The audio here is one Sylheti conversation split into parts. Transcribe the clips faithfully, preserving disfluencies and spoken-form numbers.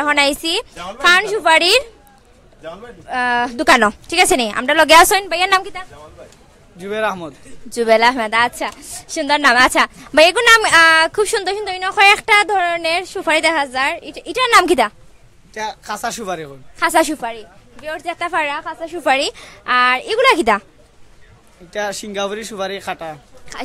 অখন আইছি পান সুপারির, আহ, দোকানো, ঠিক আছে নি? আমরার লগে আছইন, ভাইয়ার নাম কিতা? জুবের আহমদ। জুবেল আহমদ, আচ্ছা, সুন্দর নাম। আচ্ছা ভাই, এগুর নাম, আহ, খুব সুন্দর সুন্দর, ইনো কয়েকটা ধরনের সুপারি দেখা যার। ইটা, ইটার নাম কিতা? ইটা খাসা সুপারি কই। খাসা সুপারি, ভিউয়ার্স দেখতা পাররা, খাসা সুপারি। আর ইগুলা কিতা? ইটা সিঙ্গাপুরি সুপারি কাটা।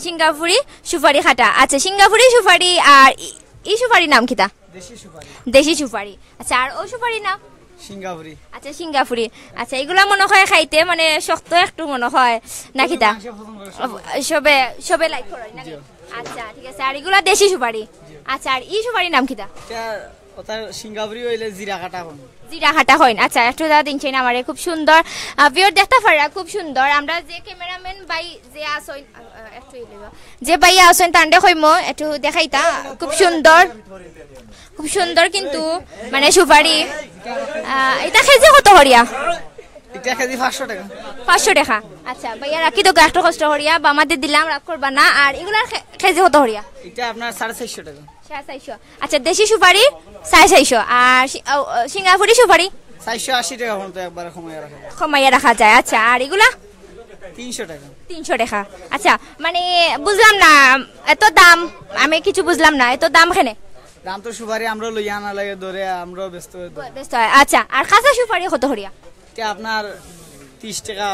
সিঙ্গাপুরি সুপারি কাটা। আচ্ছা, সিঙ্গাপুরি সুপারি। আর ই, ই সুপারির নাম কিতা? দেশি সুপারি। দেশি সুপারি। আচ্ছা, আর অউ সুপারির নাম? সিঙ্গাপুরি। আচ্ছা, সিঙ্গাপুরি। আচ্ছা, ইগুলা মনে হয় খাইতে মানে শক্ত একটু মনে হয়, না কিতা? মাংস পছন্দ করে সবে। সবে, সবে লাইক করে, নাকি? জি। আচ্ছা, ঠিক আছে। আর ইগুলা দেশি সুপারি। আচ্ছা, আর ই সুপারির নাম কিতা? ইটা ওটার সিঙ্গাপুরি অইলে জিরা কাটা কইন। জিরা কাটা কইন। আচ্ছা, একটু দাদা দিন চেইন আমারে, খুব সুন্দর। আহ, ভিউয়ার দেখতা পাররা, খুব সুন্দর। আমরা যে ক্যামেরাম্যান ভাই যে আছইন, আহ, আহ, একটু ই লইবা। যে ভাইয়া আছইন, তানরে কইমু, একটু দেখাইতা। খুব সুন্দর, খুব সুন্দর কিন্তু, মানে, সুপারি। আহ, ইটা কেজি কত করিয়া? ইটা কেজি পাঁচশো টেকা। পাঁচশো টেকা। আচ্ছা, ভাইয়া, রাখি তো একটু কষ্ট করিয়া, বামাতে দিলাম, রাগ করবা না। আর ইগুলার কে-, কেজি কত করিয়া? ইটা আপনার সাড়ে চারশো টেকা। সাড়ে চারশো। আচ্ছা, দেশি সুপারি সাড়ে চারশো। আর সি-, ও, ও, সিঙ্গাপুরি সুপারি? চারশো আশি টেকা পর্যন্ত একবারে কমাইয়া রাখা যায়। কমাইয়া রাখা যায়। আচ্ছা, আর ইগুলা? তিনশো টেকা। তিনশো টেকা। আচ্ছা, মানে, বুঝলাম না, এত দাম, আমি কিছু বুঝলাম না, এত দাম কেনে? দাম তো সুপারি আমরাও লইয়া আনা লাগে, ধরে আমরাও বেচতে হয়, ধরে। বেচতে হয়। আচ্ছা, আর খাসা সুপারি কত করিয়া? ইটা আপনার তিরিশ টেকা।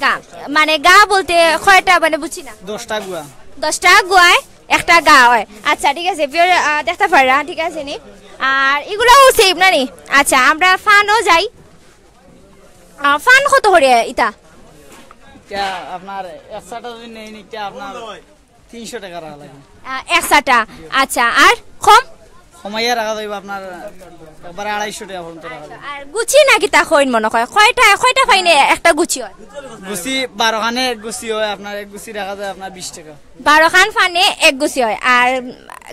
গা, মানে, গা বলতে কয়টা, মানে, বুঝছি না। দশটা গুয়া। দশটা গুয়ায় একটা গা হয়। আচ্ছা, ঠিক আছে, ভিউয়ার, আহ, দেখতা পাররা, ঠিক আছে নি? আর ইগুলাও সেম না নি? আচ্ছা, আমরা পানও যাই। আহ, পান কত করিয়া ইটা? ইটা আপনার এক চাটা যদি নেইন, ইটা আপনার তিনশো টেকা রাখা লাগে। আহ, এক চাটা। আচ্ছা, আর কম? কমাইয়া রাখা যাইব আপনার একবারে আড়াইশো টেকা পর্যন্ত রাখা যাইব। আর গুছি না কিতা কইন মনে হয়? কয়টা, কয়টা পাইনে একটা গুছি হয়? গুছি বারো খানে এক গুছি হয়, আপনার এক গুছি রাখা যায় আপনার বিশ টেকা। বারো খান পানে এক গুছি হয়। আর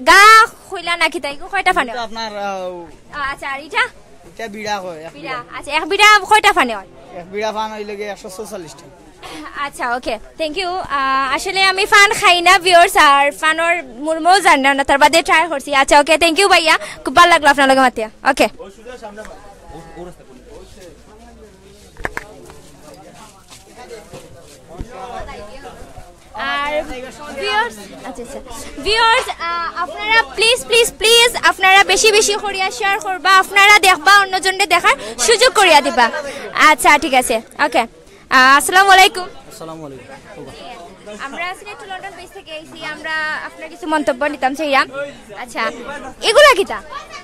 গা কইলা না কিতা, ইগু কয়টা পানে হয়? আপনার, আহ, আচ্ছা, আর ইটা? ইটা বিড়া হয়, এক বিড়া। বিড়া। আচ্ছা, এক বিড়া কয়টা পানে হয়? এক বিড়া পান অইলে গিয়া একশো চৌচল্লিশ টেকা। আচ্ছা, ওকে, থ্যাংক ইউ। আহ, আসলে আমি পান খাই না, ভিউয়ার্স, আর পানর মূল্যও জানি না, তার বাদে ট্রাই করছি। আচ্ছা, ওকে, থ্যাংক ইউ ভাইয়া, খুব ভালা লাগলো আপনার লগে মাতিয়া। ওকে। আর ভিউয়ার্স, আচ্ছা, আচ্ছা, ভিউয়ার্স, আহ, আপনারা প্লিজ, প্লিজ, প্লিজ, আপনারা বেশি বেশি করিয়া শেয়ার করবা, আপনারা দেখবা, অন্যজনরে দেখার সুযোগ করিয়া দিবা। আচ্ছা, ঠিক আছে, ওকে। আহ, আসসালামু আলাইকুম। আসসালামু আলাইকুম। আমরা আসলে একটু লন্ডন পেজ থেকে আইছি, আমরা আপনার কিছু মন্তব্য নিতাম চাইলাম। আচ্ছা, এগুলা কিতা?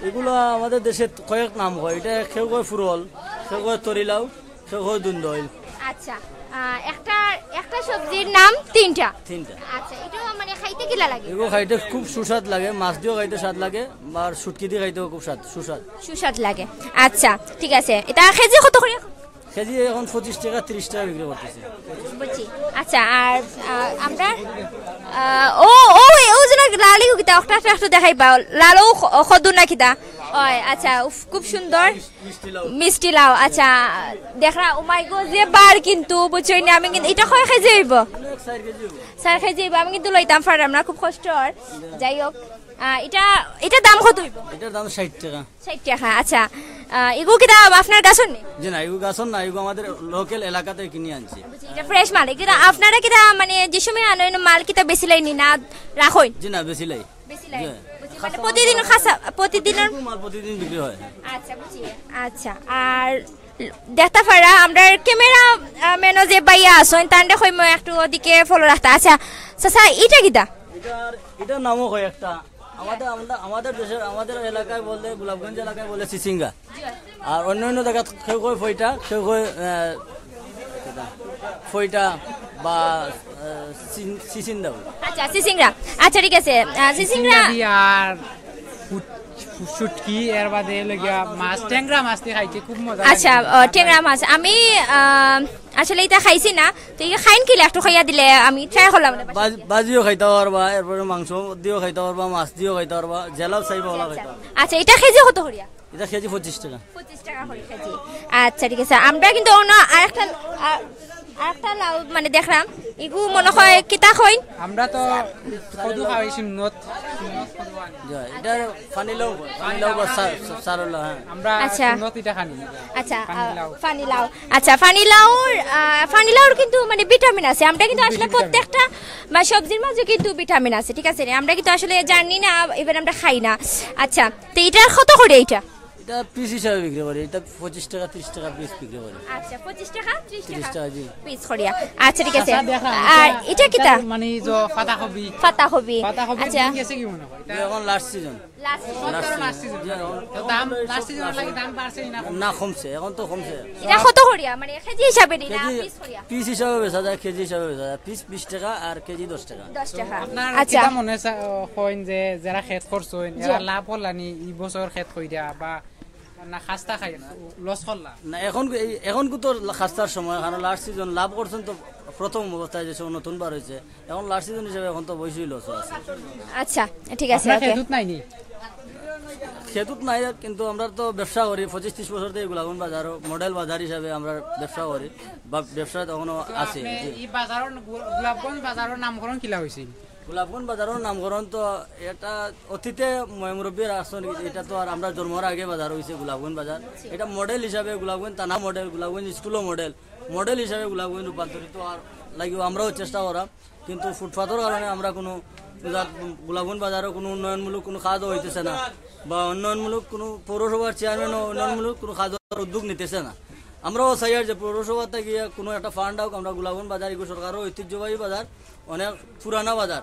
এগুলা আমাদের দেশে কয়েক নাম হয়, ইটা কেউ কয় ফুরল, কেউ কয় তরিলাউ, কেউ কয় দুন্দইল। আচ্ছা, আহ, একটা, একটা সবজির নাম তিনটা। তিনটা। আচ্ছা, ইটা মানে খাইতে কিলা লাগে? এগুলো খাইতে খুব সুস্বাদ লাগে, মাছ দিয়েও খাইতে স্বাদ লাগে, আর শুটকি দিয়ে খাইতেও খুব স্বাদ, সুস্বাদ। সুস্বাদ লাগে। আচ্ছা, ঠিক আছে, ইটা কেজি কত করিয়া? কেজি এখন পঁচিশ টেকা, তিরিশ টেকা বিক্রি করতেছি। বুঝছি। আচ্ছা, আর, আহ, আমরা, আহ, ও, ও, ও যেন লালি কিতা, একটা, একটা, একটা দেখাইবা, লালও খ-, খদু না কিতা? ওই, আচ্ছা, উফ, খুব সুন্দর। মিষ্টি লাউ। মিষ্টি লাউ, আচ্ছা, দেখরা, ও মাই গো, যে বার কিন্তু, বুঝছো নি, আমি কিন্তু, ইটা কয় কেজি অইব? অনেক, চার কেজি অইব। চার কেজি অইব, আমি কিন্তু লইতাম পারলাম না, খুব কষ্ট অর। যাই হোক, আহ, ইটা, ইটার দাম কত অইব? ইটার দাম ষাট টেকা। ষাট টেকা, আচ্ছা। আহ, ইগু কিতা আপনার গাছর নি? জি না, ইগু গাছর না, ইগু আমাদের লোকাল এলাকাতে কিনে আনছি। বুঝছি, ইটা ফ্রেশ মাল। কিতা আপনারা কিতা মানে যে সময় আনইন মাল কিতা বেচিলাইন নি না রাখইন? জি না, বেচিলাই। বেচিলাই। জি। বুঝছি, মানে প্রতিদিন খাসা, প্রতিদিনর প্রতিদিন মাল প্রতিদিন বিক্রি হয়। আচ্ছা, বুঝছি। আচ্ছা, আর দেখতা পাররা আমরার ক্যামেরা, আহ, ম্যানও যে ভাইয়া আছইন, তানরে কইমু একটু ওদিকে ফলো রাখতা। আচ্ছা, চাচা, ইটা কিতা? এটার, এটার নামও হয় একটা। আমাদের, আমরা, আমাদের দেশের, আমাদের এলাকায় বলে, গোলাপগঞ্জ এলাকায় বলে সিসিঙ্গা। আর অন্য অন্য জায়গাত কেউ কয় ফইটা, কেউ কয়, আহ, কিতা? ফইটা বা, আহ, সিন-, সিসিন্দা। আচ্ছা, সিসিংরা। আচ্ছা, ঠিক আছে। আহ, সিসিংরা। সিসিঙ্গা দি আর ফুট-, শুটকি, এর বাদে অইলো গিয়া মাছ, টেংরা মাছ দি খাইতে খুব মজা লাগে। আচ্ছা, ও, টেংরা মাছ। আমি, আহ, আসলে ইটা খাইছি না। তো ইটা খাইন কিলা একটু খাইয়া দিলে আমি ট্রাই করলাম না। বাজ-, বাজিও খাইতা পারবা, এরপরে মাংস দিও খাইতা পারবা, মাছ দিও খাইতা পারবা, যেলা চাইবা ওলা খাইতা পারবা। আচ্ছা, ইটা কেজি কত করিয়া? ইটা কেজি পঁচিশ টেকা। পঁচিশ টেকা করি কেজি। আচ্ছা, ঠিক আছে। আমরা কিন্তু অন্য আরেকটা, আ-, আরেকটা লাউ মানে দেখলাম। ইগু মনে হয় কিতা কইন? আমরা তো কদু খাওয়াই সুন্নত। জি, এটা পানি লাউ, পানি লাউ বা সা-, সা-, সারলা, হ্যাঁ। আমরা আচ্ছা। সুন্নত এটা খানি। আচ্ছা, পানি আহ, লাউ। পানি লাউ। আচ্ছা, পানি লাউর, আহ, পানি লাউর কিন্তু মানে ভিটামিন আছে। আমরা কিন্তু আসলে ভিটামিন। প্রত্যেকটা বা সবজির মাঝে কিন্তু ভিটামিন আছে, ঠিক আছে? আমরা কিন্তু আসলে জানি না, ইভেন আমরা খাই না। আচ্ছা, তো এটার কত করে এটা? এটা পিস হিসাবে বিক্রি করে, এটা পঁচিশ টাকা, ত্রিশ টাকা পিস বিক্রি করে। আচ্ছা, পঁচিশ টাকা, ত্রিশ টাকা। ত্রিশ টাকা, জি। পিস করিয়া। আচ্ছা, ঠিক আছে। আচ্ছা, দেখা, আর এটা কিতা? মানে এই যে পাতাকপি। পাতাকপি। পাতাকপি আচ্ছা। দাম গেছে কি মনে হয়? এটা এখন last season. Last season. Last season. Last season. জি, এখন তো দাম, লাস্ট সিজনের লাগি দাম বাড়ছে না? না, কমছে, এখন তো কমছে। এটা কত করিয়া? মানে কেজি হিসাবে নি না কেজি, পিস করিয়া? পিস হিসাবে বেচা যায়, কেজি হিসাবে বেচা যায়। পিস বিশ টাকা আর কেজি দশ টাকা। দশ টাকা। আপনার আচ্ছা। কিতা মনে হয়, স্যার, কইন যে যারা খেত করছইন, জি। এরা লাভ করলানি এই বছর খেত কইরা বা না খাস্তা খাই, লস করলা? না, এখন এই, এখন তো খাস্তার সময়, কারণ লাস্ট সিজন লাভ করছেন তো প্রথম অবস্থায় যে সব নতুন বার হয়েছে, এখন লাস্ট সিজন হিসেবে এখন তো অবশ্যই লস আছে। আচ্ছা, ঠিক আছে, আপনার ওকে। খেতুত নাইনি? খেতুত নাই, কিন্তু আমরা তো ব্যবসা করি, পঁচিশ ত্রিশ বছর থেকে গোলাপগঞ্জ বাজারও মডেল বাজার হিসাবে আমরা ব্যবসা করি, বা ব্যবসা তখনও তো আছে, আপনি জি। এই বাজারর গো-, গোলাপগঞ্জ বাজারর নামকরণ কিলা হইছে? গোলাপগঞ্জ বাজারর নামকরণ তো এটা অতীতে ময়-মুরব্বীরা আসছেন, এটা তো আর আমরা জন্মর আগে বাজার হইছে গোলাপগঞ্জ বাজার। এটা মডেল হিসাবে গোলাপগঞ্জ থানা মডেল, গোলাপগঞ্জ স্কুলও মডেল, মডেল হিসাবে গোলাপগঞ্জ রূপান্তরিত আর লাগিও আমরাও চেষ্টা করা, কিন্তু ফুটপাতর কারণে আমরা কোনো গোলাপগঞ্জ বাজারও কোনো উন্নয়নমূলক কোনো কাজও হইতেছে না, বা উন্নয়নমূলক কোনো পৌরসভার চেয়ারম্যানও উন্নয়নমূলক কোনো কাজও উদ্যোগ নিতেছে না। আমরাও চাই আর যে পৌরসভাতে গিয়ে কোনো একটা ফান্ড হোক, আমরা গোলাপগঞ্জ বাজার এগু সরকারও ঐতিহ্যবাহী বাজার, অনেক পুরানা বাজার,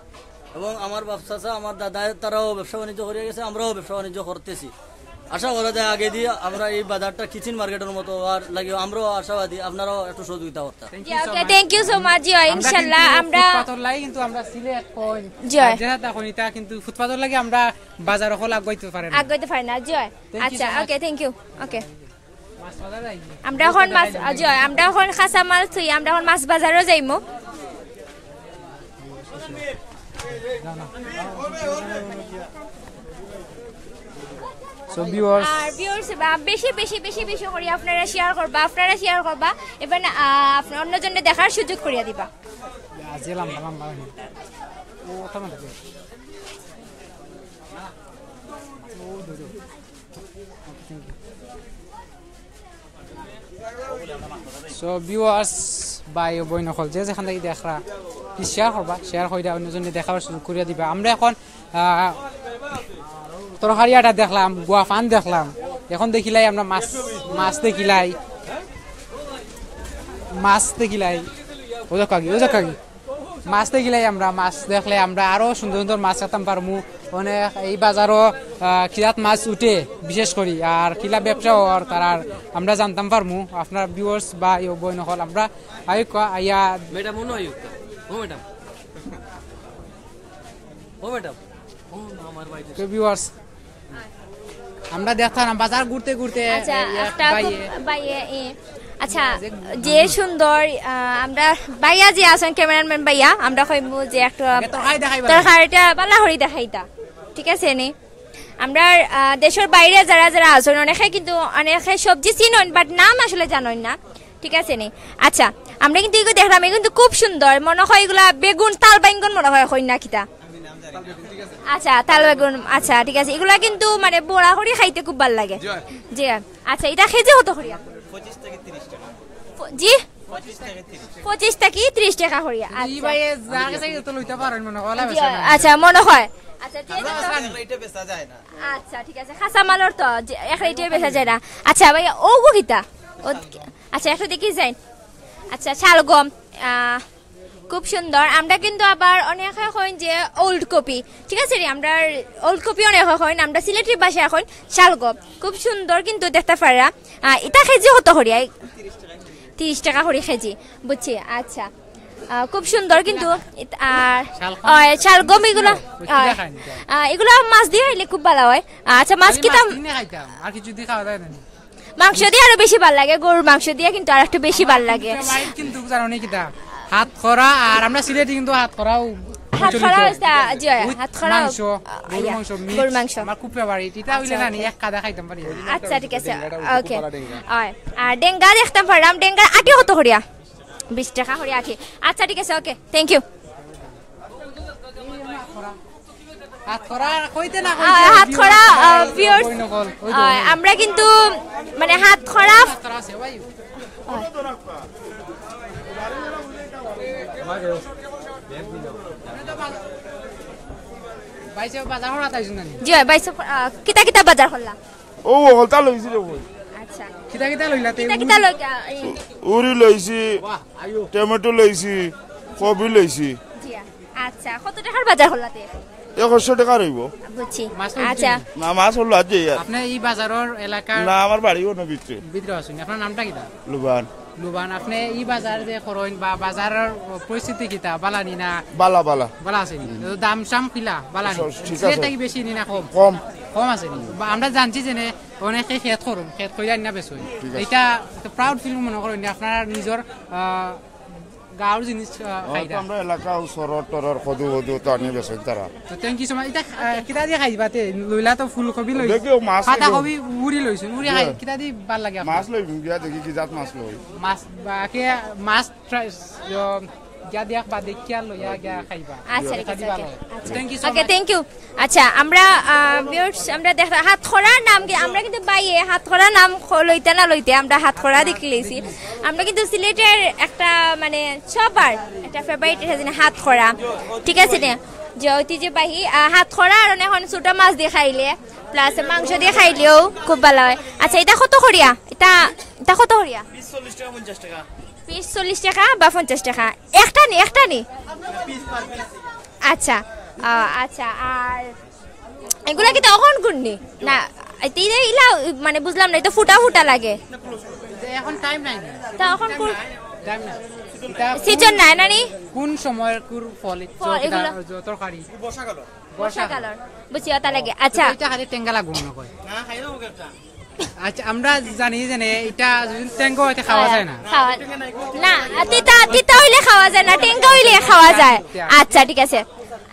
এবং আমার বাপ চাচা, আমার দাদা তারাও ব্যবসা বাণিজ্য করিয়া গেছে, আমরাও ব্যবসা বাণিজ্য করতেছি। আশা করা যায় আগে দিয়ে আমরা এই বাজারটা কিচেন মার্কেটের মতো আর লাগে, আমরাও আশাবাদী আপনারাও একটু সহযোগিতা করতা। জি, ওকে, thank you so much। জি, আমরা ইনশাল্লাহ কিন্তু আমরা ফুটপাতর লাগি কিন্তু আমরা সিলেট কই, জি। আর যেটা তখন এটা কিন্তু ফুটপাতর লাগি আমরা বাজার হল আগাইতে পারে না। আগাইতে পারে না, জি। Thank you আচ্ছা, so much। Okay, thank you। ওকে। আমরা এখন মাছ, জি, আমরা এখন কাঁচা মাল থুই, আমরা এখন মাছ বাজারও যাইমু। So, viewers। আর viewers, বা, বেশি, বেশি, বেশি, বেশি করি আপনারা শেয়ার করবা, আপনারা শেয়ার করবা, এবং, আহ, আপনা-, অন্যজনরে দেখার সুযোগ করিয়া দিবা। আজ এ লম্বা লম্বা হয়নি। ও, ওটা মনে হয়। ও, ধরো। So, viewers, ভাই ও বইন অকল, যে যেখান থাকি দেখরা, please share করবা, share করিয়া অন্যজনরে দেখার সুযোগ করিয়া দিবা। আমরা এখন, আহ, তরকারি আটা দেখলাম, গুয়া পান দেখলাম, এখন দেখিলাই আমরা মাছ, মাছ দেখিলাই, মাছ দেখিলাই। ও যাক কাকি, ও যাক কাকি। মাছ দেখিলাই আমরা, মাছ দেখলে আমরা আরো সুন্দর সুন্দর মাছ খেতাম পারমু। অনেক এই বাজারও, আহ, কিলাত মাছ উঠে বিশেষ করি, আর কিলা ব্যবসা অর তারার আমরা জানতাম পারমু। আপনার viewers বা ইয়ো বইন অকল আমরা আইক্কা আইয়া ম্যাডাম, অনো আইক্কা। ও ম্যাডাম। ও ম্যাডাম। ও আমার ভাই। তো viewers, আমরা দেখতাম বাজার ঘুরতে ঘুরতে আচ্ছা, এই এক একটা ভাইয়ে খুব ভাইয়ে, এ, আচ্ছা, যে সুন্দর, আহ, আমরা ভাইয়া যে আছেন, ক্যামেরাম্যান ভাইয়া, আমরা কইমু যে একটু আগে তো হাই দেখাই ভাই। তরকারিটা বালা করি দেখাইতা, ঠিক আছে নি? আমরা, আহ, দেশর বাইরে যারা যারা আছেন, অনেকে কিন্তু, অনেকে সবজি চিনইন, but নাম আসলে জানইন না, ঠিক আছে নি? আচ্ছা, আমরা কিন্তু এগুলো দেখলাম, এগুলো কিন্তু খুব সুন্দর, মনে হয় এগুলা বেগুন, তাল বাইঙ্গন মনে হয়, কইন না কিতা? আচ্ছা, তাল বেগুন, আচ্ছা, ঠিক আছে। এগুলা কিন্তু মানে বড়া করি খাইতে খুব ভালা লাগে। জি। জি, আচ্ছা, এটা কেজি কত করিয়া? পঁচিশ থাকি ত্রিশ টাকা। প-, জি? পঁচিশ থাকি ত্রিশ টাকা করিয়া। ই আচ্ছা। ভাই, যার কাছে তো লইতে পারেন, মনে হয়, জি, বেচা না। আচ্ছা, মনে হয়। আচ্ছা, ঠিক আছে। রেটে বেচা যায় না। আচ্ছা, ঠিক আছে। কাঁচা মালর তো যে এক রেটে বেচা যায় না। আচ্ছা, ভাই, ওগো কিতা? ও, আচ্ছা, একটু দেখি যাই। আচ্ছা, শালগম, আহ, খুব সুন্দর। আমরা কিন্তু আবার অনেকে কইন যে ওল্ড কপি, ঠিক আছে রে, আমরা ওল্ড কপি অনেকে কইন, আমরা সিলেটি ভাষায় কইন শালগম। খুব সুন্দর কিন্তু দেখতে পাররা। আহ, এটা কেজি কত করি? এই তিরিশ টাকা করি কেজি, বুঝছি। আচ্ছা, আহ, খুব সুন্দর কিন্তু ইত-, আর শালগম। ওই শালগম এগুলা, ওই কিলা ওই, খাইন এটা? আহ, এগুলা মাছ দিয়া খাইলে খুব ভালা হয়। আচ্ছা, মাছ খালি কিতা মাছ দিয়ে খাইতাম, আর কিছু দিয়ে খাওয়া যায় না। মাংস দিয়া আরো বেশি ভালা লাগে, গরুর মাংস দিয়া কিন্তু আর একটু বেশি ভালা লাগে। ফেভারিট কিন্তু জানো নি কিতা? হাতকরা, আর আমরা সিলেটি কিন্তু হাতকরাও হাতকরা প্রচলিত। ওইটা, জি, with হাতকরা, মাংস, আহ, গরুর ইয়া, মাংস, meat, গরুর মাংস। আমার খুব ফেভারিট। এটা হইলে আচ্ছা, না নি, ওকে। এক কাদা খাইতাম পারি। আচ্ছা, ঠিক আছে, ডেঙ্গাটা ওকে। খুব ভালা ডেঙ্গা। আর, আর ডেঙ্গা দেখতাম পারলাম, ডেঙ্গার আটি কত করিয়া? বিশ টাকা করি আখি। আচ্ছা, ঠিক আছে, ওকে, থ্যাংক ইউ। হাতখরা কইতে না কইতে হাতখরা, viewers, আহ, viewers, বই নকল, ওই তো, আহ, আমরা কিন্তু মানে হাতখরা। হাতখরা আছে ভাই। বাইশে বাজার করা তাই শুনানি। জি ভাই, বাইশে, আহ, কিতা কিতা বাজার করলা? ও, হকলতা লইছি রে ভাই। আচ্ছা। কিতা কিতা লইলা তে? কিতা কিতা লইলা? এই উরি লইছি, টমেটো লইছি, কবি লইছি। জি, আচ্ছা, কত টাকার বাজার করলা তে? একশো টাকা রইব। বুঝছি। মাছ লইছেন? আচ্ছা। না, মাছ হলো আজ আর। আপনি এই বাজারের এলাকার না, আমার বাড়ি অন্য ভিতরে। ভিতরে আছেন। আপনার নামটা কিতা? লুবান। লুবান, আপনি এই বাজার যে করইন বা বাজারের পরিস্থিতি কিতা? বালা নি না? বালা, বালা। বালা আছেন। তো দাম সাম কিলা? বালা নি? সব ঠিক আছে। সিলেট থাকি বেশি নি না কম? কম। কম আছে নি? বা আমরা জানছি যে নে অনেকে খেত করইন, খেত কইরা আনিয়া বেচইন। ঠিক আছে। এটা একটা proud feel মনে করইন নি আপনারা নিজর, আহ, গাঁওর জিনিস, আহ, অ, তো খাইরা। আমরা এলাকা উসরর টরর কদু কদু তো আনিয়া বেচইন তারা। তো thank you so much। এটা, আহ, কিতা দিয়া খাইবা তে? লইলা তো ফুলকবি লইছ। দেখি, ও মাছ পাতা লইব। কবি উরি লইছ, উরি খাই, জি। কিতা দি ভালা লাগে আপনার? মাছ লইব, গিয়া দেখি কি জাত মাছ লই। মাছ, বা কে মাছ try, ইয়ো, গিয়া দেখ বা দেখিয়া লইয়া গিয়া খাইবা। আচ্ছা, ঠিক আছে, ওকে। আচ্ছা। Thank you so much। Okay, thank you। আচ্ছা, আমরা, আহ, viewers, আমরা দেখা হাতখরার নাম কি, আমরা কিন্তু বাইয়ে হাতখরার নাম খ-, লইতে না লইতে আমরা হাতখরা দেখি লইছি। আমরা কিন্তু সিলেটের একটা মানে সবার একটা favourite, এটা জানি হাতখরা, ঠিক আছে নে? যে ঐতিহ্যবাহী, আহ, হাতখরা আর এখন ছোট মাছ দিয়ে খাইলে plus মাংস দিয়ে খাইলেও খুব ভালা অয়। আচ্ছা, এটা কত করিয়া? এটা, এটা কত করিয়া? পিস চল্লিশ টাকা, পঞ্চাশ টাকা। পিস চল্লিশ টাকা বা পঞ্চাশ টাকা। একটা নি, একটা নি? আচ্ছা, আহ, আচ্ছা, আর এগুলা কিতা অখন কুরনি? না, এটা ইলা, ইলা, মানে বুঝলাম না, এটা ফুটা ফুটা লাগে। এখন time নাই। তা অখন কুর- Time নাই। এটা season নাই না নি? কোন সময় কুর ফল, ফল, এগুলা? তরকারি। বর্ষাকালর। বুঝছি, ওটা লাগে। আচ্ছা। এটা খালি টেঙ্গা লাগবো মনে হয়। আচ্ছা, আমরা জানি যে নে, এটা যদি টেঙ্গা অইতে খাওয়া যায় না। খাওয়া, না, তিতা, তিতা অইলে খাওয়া যায় না, টেঙ্গা অইলে খাওয়া যায়। আচ্ছা, ঠিক আছে।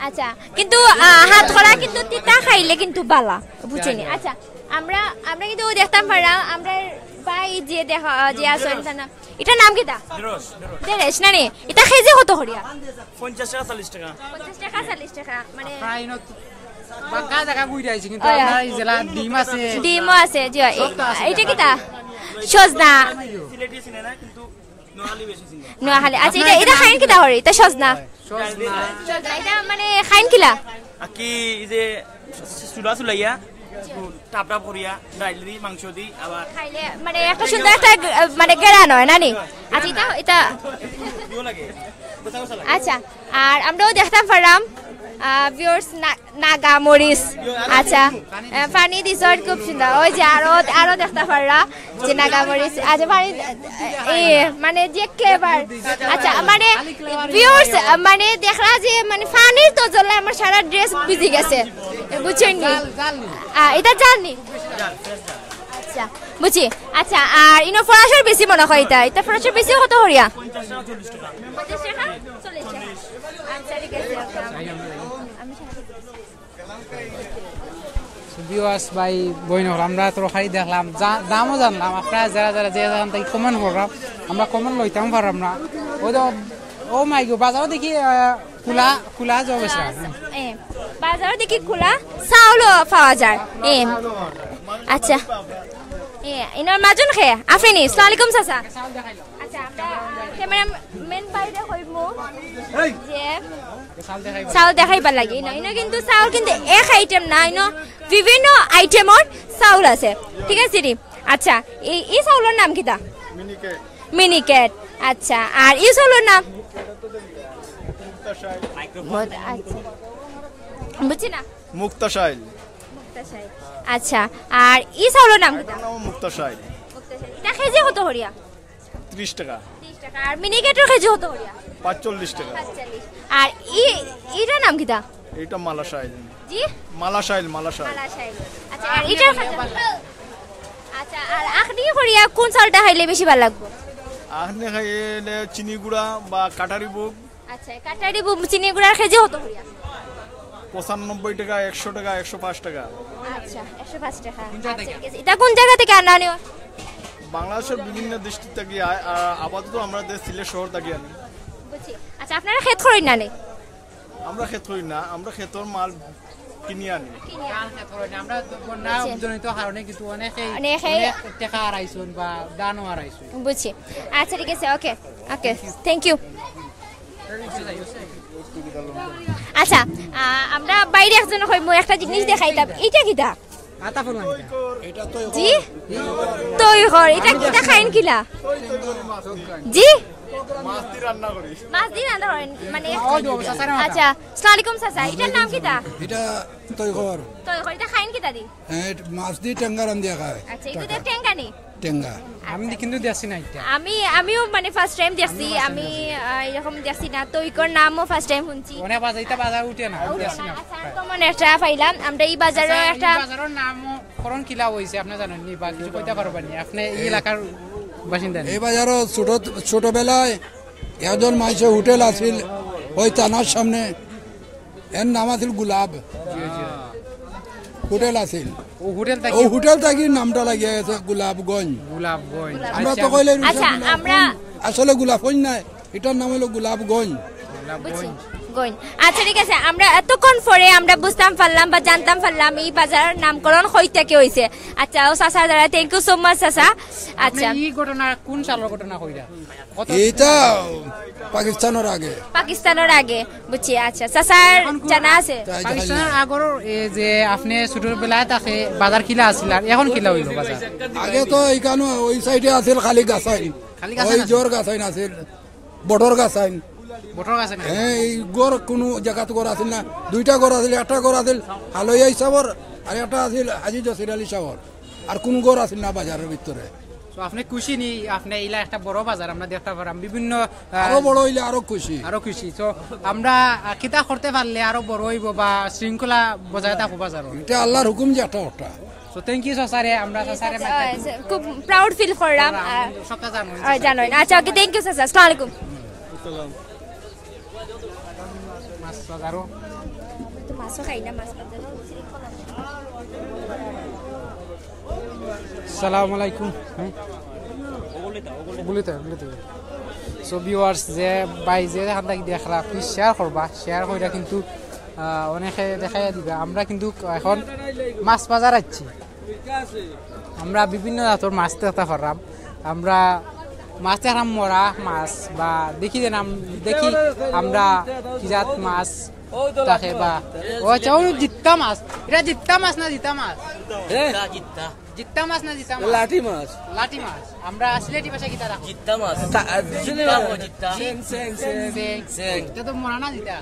আচ্ছা, কিন্তু, আহ, হাতখরা কিন্তু তিতা খাইলে কিন্তু বালা, বুঝছনি? আচ্ছা, আমরা, আমরা কিন্তু দেখতাম পারলাম, আমরা ভাই যে দেখা, যে আছেন, তার নাম, এটার নাম কিতা? ঢেঁড়স। ঢেঁড়স না নি? এটা কেজি কত করিয়া? পঞ্চাশ টাকা, চল্লিশ টাকা। পঞ্চাশ টাকা, চল্লিশ টাকা, মানে বাক্কা জাগা ঘুরে আইছি, কিন্তু ওই, আপনার এই জেলা ডিম আছে। ডিমও আছে, জি। সব তো আছে। এটা কিতা? সজনা। সিলেটি চিনে না, কিন্তু নোয়াখালী বেশি চিনে। নোয়াখালী। আচ্ছা, এটা, এটা খাইন কিতা করি? এটা সজনা। সজনা। সজনা, এটা মানে খাইন কিলা? আর কি এই যে চুলা চুলাইয়া, একটু টাপ টাপ করিয়া, ডাইল দি, মাংস দি, আবার খাইলে মানে একটা সুন্দর একটা গ-, মানে গেরান অয়, না নি? আচ্ছা, এটা, এটা ইয়ো লাগে। আচ্ছা, আর আমরাও দেখতাম পারলাম, আহ, viewers, না-, নাগা মরিচ। আচ্ছা, আহ, পানি দিছইন খুব সুন্দর। ওই যে আরো, আরো দেখতা পাররা যে নাগা মরিচ। আচ্ছা, পানি, আহ, এ, মানে যে clever। আচ্ছা, মানে viewers, আহ, মানে দেখরা যে মানে পানির তো জ্বলে আমার সারা dress ভিজি গেছে, বুঝছইন নি? আহ, এটা জাল নি? আচ্ছা, বুঝছি। আচ্ছা, আর ইনো ফরাসর বেশি মনে হয় এটা। এটা ফরাসর বেশি কত করিয়া? পঞ্চাশ টাকা, চল্লিশ টাকা। আচ্ছা, ঠিক আছে, okay, আমি, আমি সাহায্য করছি। So, viewers, ভাই, বইন অকল, আমরা তরকারি দেখলাম, যা-, দামও জানলাম। আপনারা যারা যারা যে যেখান থেকে comment করলাম, আমরা comment লইতাম পারলাম না। ওই তো, oh my God, বাজারও দেখি, আহ, খোলা, খোলা জব আছে। এ, বাজারও দেখি খোলা, চাউলও পাওয়া যায়। এ, আচ্ছা। এ, ইনার মাজন খে, আফরিনি, আসসালামু আলাইকুম চাচা। আচ্ছা, আমরা, আহ, cameraman বাইরে কইমু যে চাউল দেখাইবার লাগি। না, ইনো কিন্তু চাউল কিন্তু এক item না, ইনো বিভিন্ন itemর চাউল আছে। ঠিক আছে নি? আচ্ছা, এই, এই চাউলর নাম কিতা? মিনিকেট। মিনিকেট। আচ্ছা, আর এই চাউলর নাম? মুক্তাশাইল। বহুত, আচ্ছা। বুঝছি না। মুক্তাশাইল। মুক্তাশাইল। আচ্ছা, আর এই চাউলর নাম কিতা? এটার নাম মুক্তাশাইল। মুক্তাশাইল। এটা কেজি কত করিয়া? ত্রিশ টাকা। ত্রিশ টাকা। আর মিনিকেটর কেজি কত করিয়া? পাঁচচল্লিশ টাকা। পাঁচচল্লিশ। আর ই, ইটার নাম কিতা? এটা মালাশাইল। জি? মালাশাইল, মালাশাইল। মালাশাইল। আচ্ছা, আর ইটার কেজি? আচ্ছা, আর আখনি করিয়া কোন চাউলটা খাইলে বেশি ভালা লাগবো? আখনি খাইলে চিনি গুড়া বা কাটারি বুক। আচ্ছা, কাটারি বুক, চিনি গুড়ার কেজি কত করিয়া? পঁচানব্বই টাকা, একশো টাকা, একশো পাঁচ টাকা। আচ্ছা, একশো পাঁচ টাকা। আচ্ছা, ঠিক আছে। এটা কোন জায়গা থেকে আনা নেওয়া? বাংলাদেশের বিভিন্ন ডিস্ট্রিক্ট থাকি আয়, আর আপাতত আমরা দেশ সিলেট শহর থাকি আনি। বুঝছি। আচ্ছা, আপনারা খেত করইন না নি? আমরা খেত করি না, আমরা খেতর মাল কিনি আনি। ধান খেত করইন না। আমরা তো বন্যা জনিত কারণে কিন্তু অনেকেই অনেকেই অনেক টেকা হারাইছইন বা ধানও হারাইছইন। বুঝছি। আচ্ছা, ঠিক আছে, ওকে, ওকে, থ্যাংক ইউ। আচ্ছা, আহ, আমরা বাইরে একজন কইমু, একটা জিনিস দেখাইতাম। এটা কিতা? আতা ফুল না কিতা? জি, তৈখর। এটা কিতা, খাইন কিলা? জি, মাছ দিয়ে রান্না করি। মাছ দিয়ে রান্না করেন মানে? ও, ও, চাচার মাথা। আচ্ছা, আসসালামু আলাইকুম চাচা, এটার নাম কিতা? এটা তৈখর। তৈখর, এটা খাইন কিতা দি? হ্যাঁ, এটা মাছ দিয়ে টেঙ্গা রান্ধিয়া খায়। আচ্ছা, এটা তো টেঙ্গা নি? টেঙ্গা। আমি কিন্তু দেখছি না এটা। আমি, আমিও মানে ফার্স্ট টাইম দেখছি। আমি আহ, এরকম দেখছি না, তৈখর নামও ফার্স্ট টাইম শুনছি। অনেক বাজার, এটা বাজার উঠে না, আমি উঠে দেখছি না। না। আচ্ছা, আর কমন একটা পাইলাম আমরা এই বাজারও আচ্ছা, এই একটা। বাজারের নাম করণ কিলা হইছে আপনি জানেন নি বা কিছু কইতে পারবেন নি? আপনি এই এলাকার বাসিন্দা নি? এই বাজারও ছোট, ছোটবেলায় একজন মাইসে হোটেল আছিল ওই থানার সামনে, এর নাম আছিল গোলাপ হোটেল আছিল। ও হোটেল ও থাকি হোটেল থাকি নামটা লাগিয়া গেছে গোলাপগঞ্জ। গোলাপগঞ্জ। আমরা আচ্ছা, তো কইলে আচ্ছা, আমরা আসলে গোলাপগঞ্জ নাই, এটার নাম হইলো গোলাপগঞ্জ। বুঝছি। গইন। আচ্ছা, ঠিক আছে, আমরা এতক্ষণ পরে আমরা বুঝতাম পারলাম বা জানতাম পারলাম এই বাজারের নামকরণ কই থেকে হইছে। আচ্ছা, ও চাচা দাদা, থ্যাংক ইউ সো মাচ চাচা। আচ্ছা, আপনি এই ঘটনা কোন সালের ঘটনা কইরা? কত এইটা পাকিস্তানের আগে। পাকিস্তানের আগে। বুঝছি। আচ্ছা, চাচার জানা আছে? তাই পাকিস্তানের জানি না। আগর এ যে আপনি ছোটবেলায় তাকে বাজার কিলা আছিল আর এখন কিলা হইল বাজার? আগে তো এইখানে ওই সাইডে আছিল খালি গাছাইন, খালি গাছাইন ওই আছিল? জোর গাছাইন আছিল, বটর গাছাইন। বটর গাছাইন। হ্যাঁ, এই ঘর কোনো জায়গাত ঘর আছিল না, দুইটা ঘর আছিল, একটা ঘর আছিল হালইয়া হিসাবর, আর একটা আছিল হাজি জসির আলী সাহর, আর কোনো ঘর আছিল না বাজারের ভিতরে। তো আপনি খুশি নি? আপনি ইলা একটা বড় বাজার আমরা দেখতে পারাম বিভিন্ন আহ, আরো বড় হইলে আরো খুশি। আরো খুশি। তো আমরা আহ, কিতা করতে পারলে আরো বড় হইব বা শৃঙ্খলা বজায় থাকবো বাজারও। এটা আল্লাহর হুকুম যে একটা ওটা। তো থ্যাংক ইউ চাচারে, আমরা চাচারে আহ, খুব প্রাউড ফিল করলাম। আহ, সবটা জানো। আহ, জানোই না। আচ্ছা, ওকে, থ্যাংক ইউ চাচা। আসসালামু আলাইকুম। মাছ বাজারও। তো মাছও খাই না, মাছ বাজারও। সালাম আলাইকুম। হ্যাঁ? ওগুলিতে, ওগুলিতে। সো ভিউয়ার্স, যে ভাই যে এখান থেকে দেখরা, প্লিজ শেয়ার করবা, শেয়ার কইরা কিন্তু আহ, অনেকে দেখাইয়া দিবা। আমরা কিন্তু এখন মাছ বাজার আছি, আমরা বিভিন্ন জাতর মাছ দেখতে পারলাম। আমরা মাছ দেখলাম মরা মাছ বা দেখি যে নাম দেখি আমরা কি জাত মাছ থাকে বা ও আচ্ছা, ও জিত্তা মাছ। এটা জিত্তা মাছ না জিতা মাছ? জিত্তা, জিত্তা। জিত্তা মাছ না জিতা মাছ? লাঠি মাছ। লাঠি মাছ। আমরা সিলেটি ভাষায় কিতা রাখো? জিত্তা মাছ। জিত্তা কয় জিত্তা। Seng, Seng, Seng. Seng. Seng. এটা তো মরা না জিতা?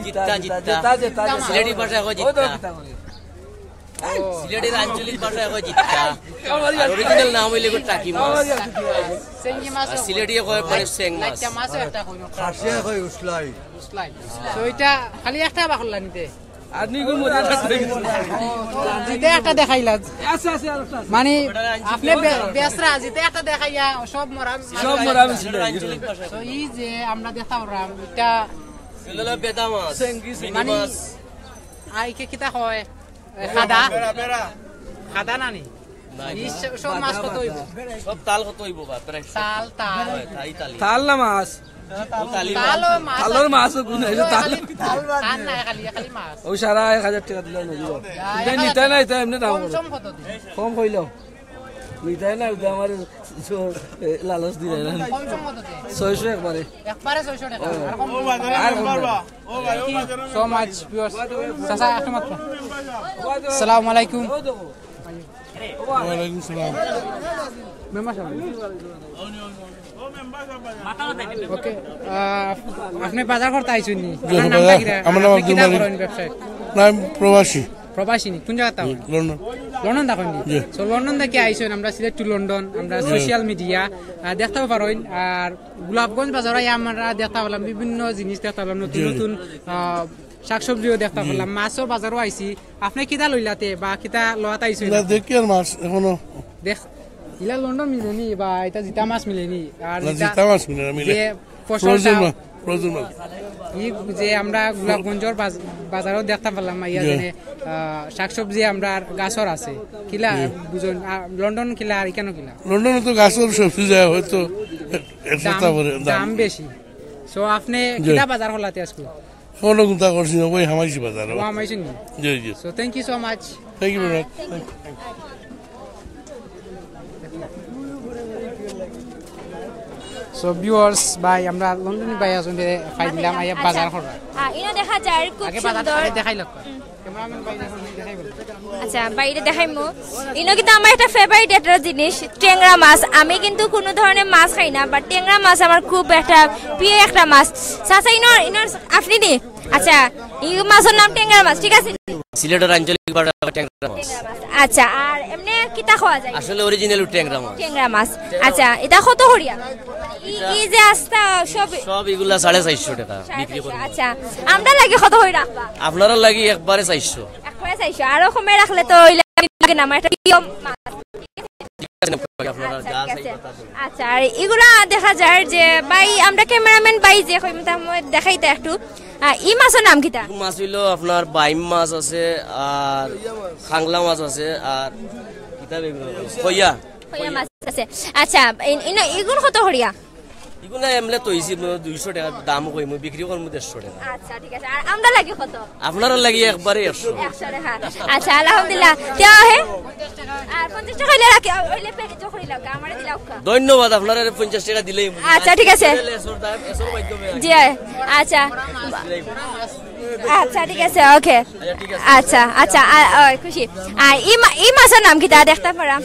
জিত্তা, জিত্তা। জিত্তা, জিত্তা। সিলেটি ভাষায় কয় জিত্তা। সিলেটের আঞ্চলিক ভাষায় কয় জিত্তা। আর অরিজিনাল নাম হইলে গো টাকি মাছ। সেঙ্গি মাছ। আর সিলেটি কয় মানে সেং মাছ। লাইটা মাছও একটা কইন। খাসিয়া কয় উসলাই। উসলাই। তো এটা খালি একটা বাকল্লা নিতে। আপনি কো মজা লাগছে। ও, তো জিতে একটা দেখাইলা। আচ্ছা, আচ্ছা, আচ্ছা। মানে আপনি বে-, বেসরা জিতে একটা দেখাইয়া সব মরা। সব মরা আমি সিলেটি। তো এই যে আমরা দেখতাম এটা বেদা মাছ। মানে আইকে কিতা কয়? এ, খাদা? খাদা নানি? এই স-, সব মাছ কত হইব? সব তাল কত হইব বা? প্রায় সব। তাল, তাল। হয়, তাই তালি। তাল না মাছ? তালি তালও মাছ। তালর মাছও গুণ হইল, তাল। খালি তাল না, খালি, খালি মাছ। ও সারা এক হাজার টাকা দিলে না দিব। এটা নিতে না, এটা এমনি দাম কম করে। সম কত দিন? কম কইল। নিতে না, ওটা আমার স-, এ, লালচ দিলে না। কম সম কত দিন? ছয়শো একবারে। একবারে ছয়শো টাকা। আর কম আর কম না। So much viewers. চাচা, একটা মাত্র। আসসালামু আলাইকুম। ওয়ালাইকুম সালাম। মেম্বার সাহেব। ওকে, আহ, আপনি বাজার করতে আইছেন নি? জি, আপনার নামটা বাজার। কিরা? আমার নাম আপনি আব্দুল কিতা মালিক। করেন ব্যবসায়? না, আমি প্রবাসী। প্রবাসী নি? কোন জায়গা থাকো? লন্ডন। লন্ডন থাকো নি? জি। So, লন্ডন থেকে আইছেন, আমরা সিলেট to লন্ডন, আমরা জি। সোশ্যাল মিডিয়া, আহ, দেখতেও পারেন। আর গোলাপগঞ্জ বাজারে আমরা দেখতে পেলাম, বিভিন্ন জিনিস দেখতে পেলাম, নতুন জি, জি। নতুন, আহ, শাকসবজিও দেখতে জি। পেলাম, মাছর বাজারও আইছি। আপনি কিতা লইলাতে বা কিতা লওয়াত আইছেন? না, দেখি আর মাছ এখনো। দেখ, ইলা লন্ডন মিলেনি বা এটা জিতা মাছ মিলেনি? আর না, জিতা জিতা মাছ মিলে না, মিলে। যে ফসলটা, Frozen মাছ। ফ্রোজেন মাছ। ই যে আমরা গোলাপগঞ্জর বাজ-, বাজারো দেখতাম পারলাম, ইয়া জি। যেনে, আহ, শাকসবজি আমরার গাছর আছে। কিলা জি। বুঝইন, আহ, লন্ডন কিলা আর ইকানো কিলা? লন্ডনো তো গাছর সবজি যায় হয়তো এক, এক দাম, সপ্তাহ পরে দাম। দাম বেশি। So, আপনে জি। কিলা বাজার করলা তে আজকে? অন্য কুন্তা করছি না, ওই হামাইছি বাজার। ও হামাইছি নি? জি, জি। So, thank you so much. Thank you very much. So viewers, ভাই, আমরা লন্ডনী ভাই আছইন, পাইলাম, আইয়া আচ্ছা। বাজার করা। আহ, ইনো দেখা যায় খুব আগে বাজার সুন্দর। আগে দেখাই লোক। Cameraman ভাই, দেখাই বলো। আচ্ছা, বাইরে দেখাইমু। ইনো কিন্তু আমার একটা favourite একটা জিনিস, টেংরা মাছ। আমি কিন্তু কোনো ধরনের মাছ খাই না, but টেংরা মাছ আমার খুব একটা প্রিয় একটা মাছ। চাচা, ইনো, ইনো আপনি নি? আচ্ছা, ই মাছর নাম টেংরা মাছ, ঠিক আছে? সিলেটের আঞ্চলিক ভাষায় টেংরা মাছ। আচ্ছা, আর এমনে কিতা খাওয়া যায়? আসলে original টেংরা মাছ। টেংরা মাছ। আচ্ছা, ইটা কত করিয়া? ই, ই যে আস্তা সব সব ইগুলা সাড়ে চাইরশো টেকা বিক্রি করি। আচ্ছা, আমরার লাগি কত করি রাখবা? আপনারার লাগি একবারে চাইরশো। একবারে চাইরশো, আরো কমে রাখলে তো অইলে লাগে না, আমার একটা প্রিয় মাছ। ঠিক আছে, আপনারা আচ্ছা, যা ঠিক আছে। চাইবা তা দেন। আচ্ছা, আর ইগুলা দেখা যায় যে ভাই, আমরা cameraman ভাই যে কইমু তা সময় দেখাইতা একটু। আহ, ই মাছর নাম কিতা? ই মাছ অইলো আপনার বাইম মাছ আছে, আর খাংলা মাছ আছে, আর কিতা বেগুন আছে? কইয়া। কইয়া মাছ আছে। আচ্ছা, ইন-, ইন-, ইগুন কত করিয়া? ইগুলা এমলে তো অইছে, মানে, দুইশো টেকা দাম কইমু, বিক্রি করমু দেড়শো টেকা। আচ্ছা, ঠিক আছে। আর আমরার লাগি কত? আপনারার লাগি একবারে একশো। একশো টেকা। আচ্ছা, আলহামদুলিল্লাহ। তে হে? আর পঞ্চাশ টেকা অইলে রাখি, অইলে প্যাকেজও করি লাউক্কা, আমারে দিলাউক্কা। ধন্যবাদ, আপনারারে পঞ্চাশ টেকা দিলেই। আচ্ছা, ঠিক আছে। এসর দাম, এসর মাধ্যমে। জি, আচ্ছা। আচ্ছা, ঠিক আছে, ওকে। আচ্ছা, ঠিক আছে। আচ্ছা, আচ্ছা, আ, ওই, খুশি। আর ই মা-, ই মাছর নাম কিতা দেখতাম পারা?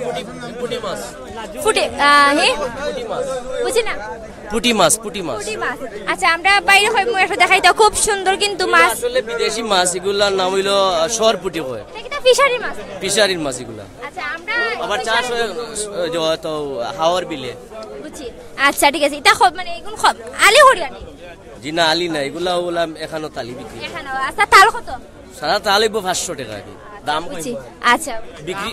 পুটি, পুটি মাছ। পুটি, আহ, হে? পুটি মাছ। বুঝি না। পুটি মাছ, পুটি মাছ। পুটি মাছ। আচ্ছা, আমরা বাইরে কইমু একটু দেখাইতা, খুব সুন্দর কিন্তু মাছ। আসলে বিদেশি মাছ, ইগুলার নাম অইলো, আহ, সর পুটি কয়। ইটা কিতা ফিশারি মাছ? ফিশারির মাছ ইগুলা। আচ্ছা, আমরা আবার চাষ অয়, আহ, যে হয়তো হাওর বিলে। বুঝছি। আচ্ছা, ঠিক আছে। ইটা খ-, মানে, ইগুন খ-, আলি করিয়া নি? জি না, আলি না, ইগুলা অইলা এখানো তালি বিক্রি। এখানো। আচ্ছা, তাল কত? সারা তাল অইবো পাঁচশো টেকা আর কি। দাম বুঝছি। কইবো। আচ্ছা। বিক্রি,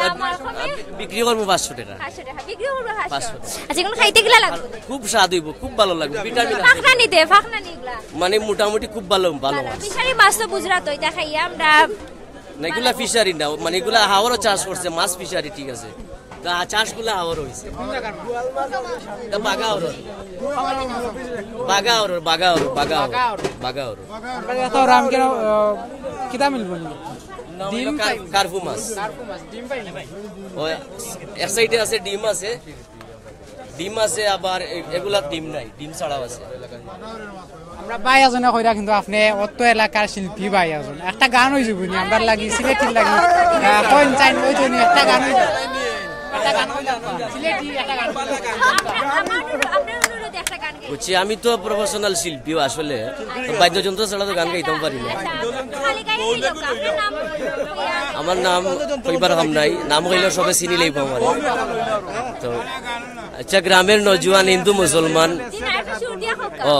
দাম আর কমে? বিক্রি করবো পাঁচশো টেকা। পাঁচশো টেকা। বিক্রি করবো পাঁচশো। পাঁচশো টেকা। আচ্ছা, ইগুন খাইতে কিলা লাগবো? খুব স্বাদ অইবো, খুব ভালো লাগবো, ভিটামিন আছে। ফাঁকনা নিতে, ফাঁকনা নিগুলা। মানে মোটামুটি খুব ভালো, ভালো মাছ। ফিশারি মাছ তো বুঝরা তো, ইটা খাইয়া আমরা না, ইগুলা ফিশারি না, মানে ইগুলা হাওরো চাষ করছে, মাছ ফিশারি, ঠিক আছে। তা চাষগুলা হাওরো অইছে। তা বাগা হাওরো। বাগা হাওরো, বাগা হাওরো, বাগা হাওরো, বাগা হাওরো। আমরা এত রাম কেন, আহ, কিতা মিলবো নি? না, ডিম অইলো কার-, পাই। কার্পু মাছ। কার্পু মাছ, ডিম পাই না। ওই এক সাইডে আছে, ডিম আছে। ডিম আছে, আবার এ-, এগুলা ডিম নাই, ডিম ছাড়াও আছে। আমরা ভাই একজনে কইরা কিন্তু আপনে অত এলাকার শিল্পী ভাই একজন। একটা গান অই যাইবো নি, আমরার লাগি, সিলেটির লাগি। আহ, কইন চাইন অই যাইবো নি, একটা গান অই যাইবো। একটা গান অই যাইবো। সিলেটি একটা গান। আপনার অনুরোধ, আপনার অনুরোধে একটা গান গাই। বুঝছি, আমি তো professional শিল্পীও আসলে। তো বাদ্যযন্ত্র ছাড়া তো গান গাইতাম পারি না। আচ্ছা, খালি গাই দিলাম, আপনার নাম? আমার নাম কইবার কাম নাই, নাম কইলে সবে চিনি লইবো আমারে। তো আচ্ছা, গ্রামের নজুয়ান হিন্দু মুসলমান। জি না, একটু সুর দিয়া কউক্কা। ও,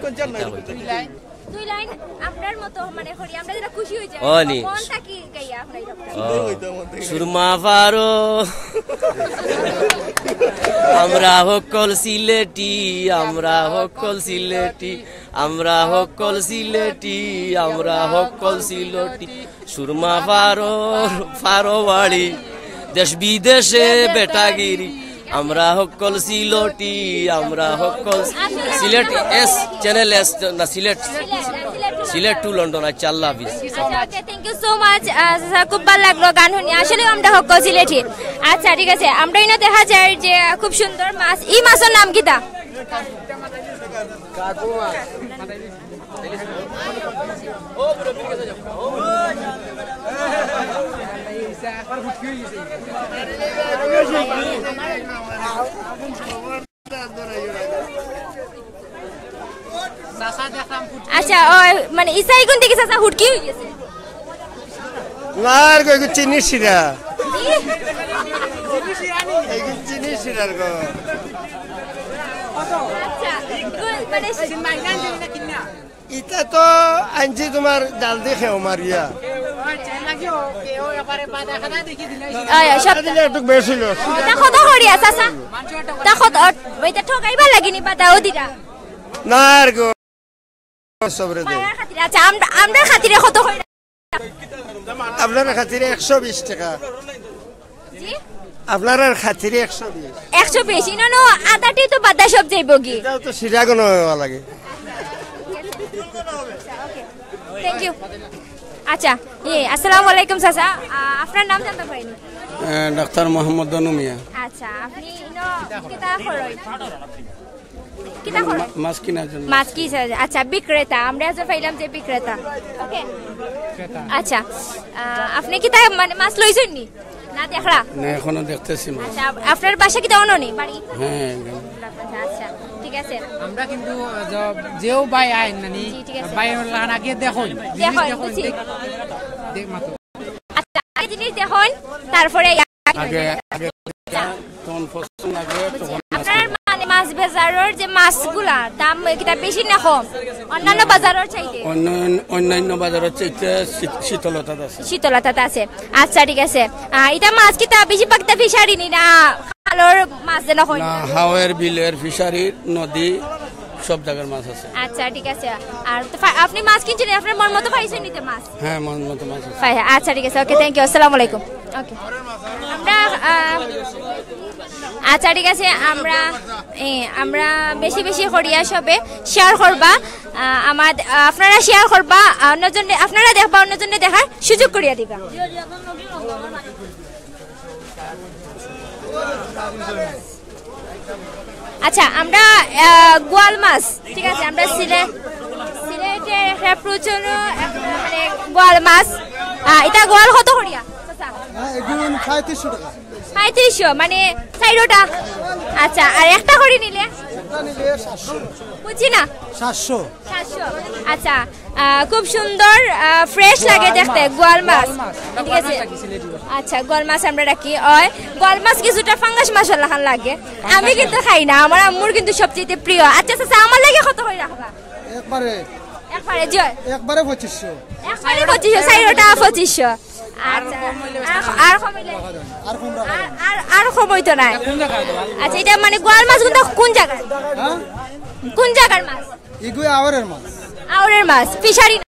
আচ্ছা, এটা হইতো। দুই লাইন, দুই লাইন আপনার মতো মানে করি, আমরা যেটা খুশি হই যাই। ও, নি। মন থাকি গাইয়া আপনার এরকম। ও, সুরমা ফারো, আমরা হক্কল সিলেটি, আমরা হক্কল সিলেটি, আমরা হক্কল সিলেটি, আমরা হক্কল সিলেটি। সুরমা ফারো, ফারো বাড়ি, দেশ বিদেশে বেটাগিরি। আমরা হক্কল সিলটি, আমরা হক্কল সিলেট এস, channel এস, না, সিলেট, সিলেট to লন্ডন। আচ্ছা, আল্লাহ হাফিজ। আচ্ছা, okay, thank you so much। আহ, স্যার, খুব ভালো লাগলো গান শুনি। আসলে আমরা হক্কল সিলেটি। আচ্ছা, ঠিক আছে, আমরা এনে দেখা যায় যে খুব সুন্দর মাছ। ই মাছর নাম কিতা? আচ্ছা, ও, মানে, ইসাই কোন দিকে চাচা হুটকি হয়ে গেছে? না, আর কই, কই চিনি শিরা। কি? এই কই চিনি শিরার গো। আচ্ছা, মানে, ইটা তো আনছি তোমার জাল দি খেও মারিয়া। আয়, আয়, সব দিলে একটু বেশি হইল। তা কত করিয়া, চাচা? তা কত? ওইটা ঠকাইবা লাগেনি, বাতাও দিরা। না আর গো, সবরে দেই। মায়ার খাতিরে, আচ্ছা, আমরা, আমরা খাতিরে কত কইরা? আপনার খাতিরে একশো বিশ টাকা। জি? আপনার খাতিরে একশো বিশ। একশো বিশ, ইনো নো, আদাটি তো বাদা সব যাইবো গি। এটাও তো সিরাগো নেওয়া লাগে। Thank you। আচ্ছা, ইয়ে, আসসালামু আলাইকুম চাচা। আ, আপনার নাম জানতে পারিনি? এ, ডাক্তার মোহাম্মদ দনু মিয়া। আচ্ছা, আপনি ইনো কিতা করইন? কিতা করইন? মা-, মাছ কেনার জন্য। মাছ কি চাই? আচ্ছা, বিক্রেতা। আমরা আজ পাইলাম যে বিক্রেতা। ওকে। আচ্ছা, আ, আপনি কিতা মানে মাছ লইছেন নি? না দেখরা? না, এখনো দেখতেছি না। আচ্ছা, আপ-, আপনার বাসা কিতা অনো নি বাড়ি? হ্যাঁ, একদম। আচ্ছা, আচ্ছা, ঠিক আছে। আমরা কিন্তু, আহ, য-, যেও ভাই আইন নানি, জি, ঠিক আছে। ভাই ওর লাখান আগে দেখইন। দেখইন, জিনিস দেখইন, বুঝছি। দেখ-, দেখ মাত্র। আচ্ছা, আগে জিনিস দেখইন, তারপরে ইয়া আগে, আগে তখন পছন্দ লাগে, বুঝছি। তখন আপনার মানে মাছ বাজারর যে মাছগুলা দাম কিতা বেশি না কম? অন্যান্য বাজারর চাইতে? অন্য-, অন্যান্য বাজারর চাইতে শীত-, শীতলতা আছে। শীতলতা আছে। আচ্ছা, ঠিক আছে। আহ, ইটা মাছ কিতা বেশিরভাগ তা ফিশারি নি না খালর মাছ যেন হয়? না, হাওর, বিলের, ফিশারি, নদী, সব জায়গার মাছ আছে। আচ্ছা, ঠিক আছে। আর তো ফা-, আপনি মাছ কিনছেন, আপনার মন মতো পাইছেন নিতে মাছ? হ্যাঁ, মন মতো মাছ আছে। পাই-, আচ্ছা, ঠিক আছে। ওকে, thank you। আসসালামু আলাইকুম। ওকে। আমরা, আহ, আচ্ছা, ঠিক আছে। আমরা, এ, আমরা বেশি বেশি করিয়া সবে share করবা। আহ, আমার, আহ, আপনারা share করবা, আহ, অন্যজনে, আপনারা দেখবা, অন্যজনে দেখার সুযোগ করিয়া দিবা। আচ্ছা, আমরা, আহ, গোয়াল মাছ, ঠিক আছে, আমরা সিলে-, সিলেটের একটা প্রচলন, একটা মানে গোয়াল মাছ, আহ, ইটা গোয়াল কত করিয়া? চাচা? হ্যাঁ, এগুলো সাঁইত্রিশশো টাকা। সাঁইত্রিশশো, মানে চাইরোটা। আচ্ছা, আর একটা করি নিলে? একটা নিলে সাতশো। বুঝছি না। সাতশো। সাতশো। আচ্ছা, আহ, খুব সুন্দর, আহ, fresh লাগে দেখতে, গোয়াল মাছ। গোয়াল মাছ। ঠিক আছে। আচ্ছা, গোয়াল মাছ আমরা রাখি। ওই গোয়াল মাছ কিছুটা ফাঙ্গাস মাছর লাখান লাগে। আমি কিন্তু খাই না, আমার আম্মুর কিন্তু সবচেয়ে প্রিয়। আচ্ছা, আচ্ছা, আমার লাগি কত করি রাখবা? একবারে। একবারে, জি। একবারে পঁচিশশো। একবারে পঁচিশশো, চাইরোটা পঁচিশশো। আচ্ছা, আর, আর কম হইলে? আর, আর, আর কম হইতো না। আচ্ছা, ইটা মানে গোয়াল মাছ কোনটা, কোন জায়গার? হ্যাঁ? কোন জায়গার মাছ? এগুলো আওরের মাছ। আওরের মাছ, ফিশারি না?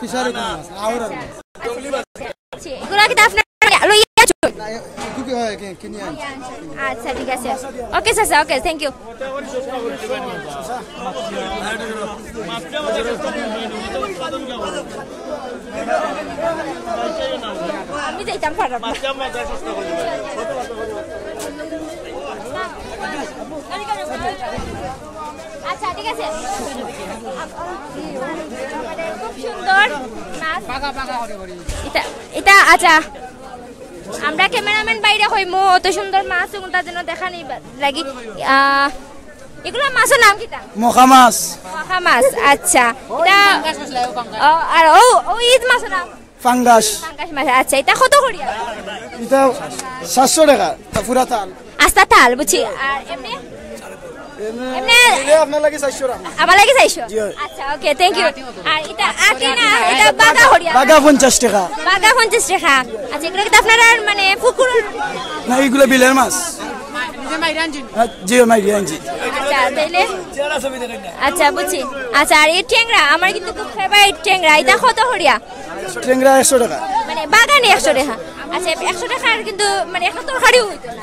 ফিশারি কোনো মাছ, আওরের মাছ। আচ্ছা, এগুলা কিতা আপনারা লইয়া আইছইন? না, এ-, এগুলো কি হয়, কি-, কিনে আনছি। আচ্ছা, ঠিক আছে। ওকে, চাচা, ওকে, thank you। আমি যাইতাম পারলাম না। আচ্ছা, ঠিক আছে। খুব সুন্দর মাছ। ইটা, ইটা, আচ্ছা। আমরা cameraman বাইরে কইমু, অত সুন্দর মাছ, কোনটা যেন দেখা নেই বা-, লাগি। আহ, এগুলা মাছর নাম কিতা? মখা মাছ। মখা মাছ, আচ্ছা। ইটা, ও, আর ও, ও ইজ মাছর নাম? ফাঙ্গাস। ফাঙ্গাস মাছ, আচ্ছা, ইটা কত করিয়া? ইটা সাতশো টাকা, তা পুরা তাল। আস্তা তাল, বুঝছি। আর এমনি? এমনি এমনি নিলে আপনার লাগি চারশো রাখা। আমার লাগি চারশো? জি, হয়। আচ্ছা, ওকে, thank you। আর ইটা আটি না, ইটা বাগা করিয়া? বাগা পঞ্চাশ টাকা। বাগা পঞ্চাশ টাকা। আচ্ছা, এগুলা কিতা আপনারার মানে পুকুর? না, এগুলা বিলের মাছ। নিজে মাইরা আনছেন? হ্যাঁ, জি, মাইরা আনছি। আচ্ছা, তাইলে? আচ্ছা, বুঝছি। আচ্ছা, আর এই ট্যাংরা, আমার কিন্তু খুব favourite ট্যাংরা, ইটা কত করিয়া? ট্যাংরা একশো টাকা। মানে বাগানে একশো টাকা। আচ্ছা, একশো টাকার কিন্তু মানে একটা তরকারিও হইতো না।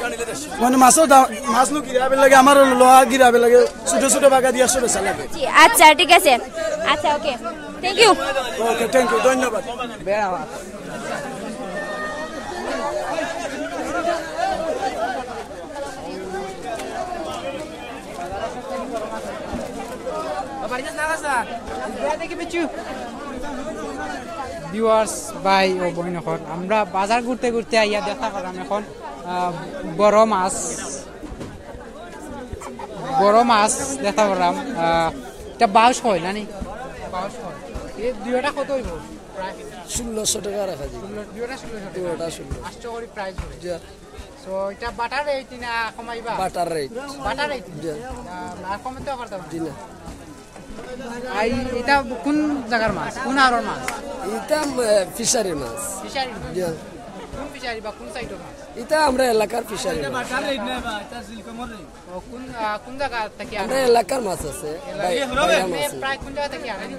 মানে মাছও দাম, মাছ লো গিরাবে লাগে, আমার লোয়া গিরাবে লাগে, ছোট ছোট বাগা দিয়ে একশো টাকা লাগে। জি, আচ্ছা, ঠিক আছে। আচ্ছা, ওকে। Thank you। Okay, thank you, ধন্যবাদ। Viewers, ভাই ও বইন অকল, আমরা বাজার ঘুরতে ঘুরতে আইয়া দেখা করলাম এখন, আহ, বড় মাছ, বড় মাছ দেখা করলাম। আহ, এটা বাউশ কয় না নি? বাউশ কয়। এই দুইটা কত হইব? প্রায় ষোলোশো টাকা রাখা যায়। ষোলো, দুইটা ষোলোশো টাকা। দুইটা ষোলো। আটশো করে price হবে। জি। So, এটা বাটার rate না কমাইবা? Butter rate। Butter rate? জি। আহ, আর কমাইতে পারতাম না? জি না। আর এটা কোন জায়গার মাছ? কোন আওরর মাছ? এটা, আহ, ফিশারি মাছ। ফিশারি মাছ? জি। কোন ফিশারি বা কোন সাইডর মাছ? ইটা আমরা এলাকার ফিশারি মাছ। ও, কোন, আহ, কোন জাগা থাকি আমরা আনেন? এলাকার মাছ আছে, এলাকা-, বাই-, বাইরা মানে মাছ আছে। প্রায় কোন জাগা থাকি আনেন?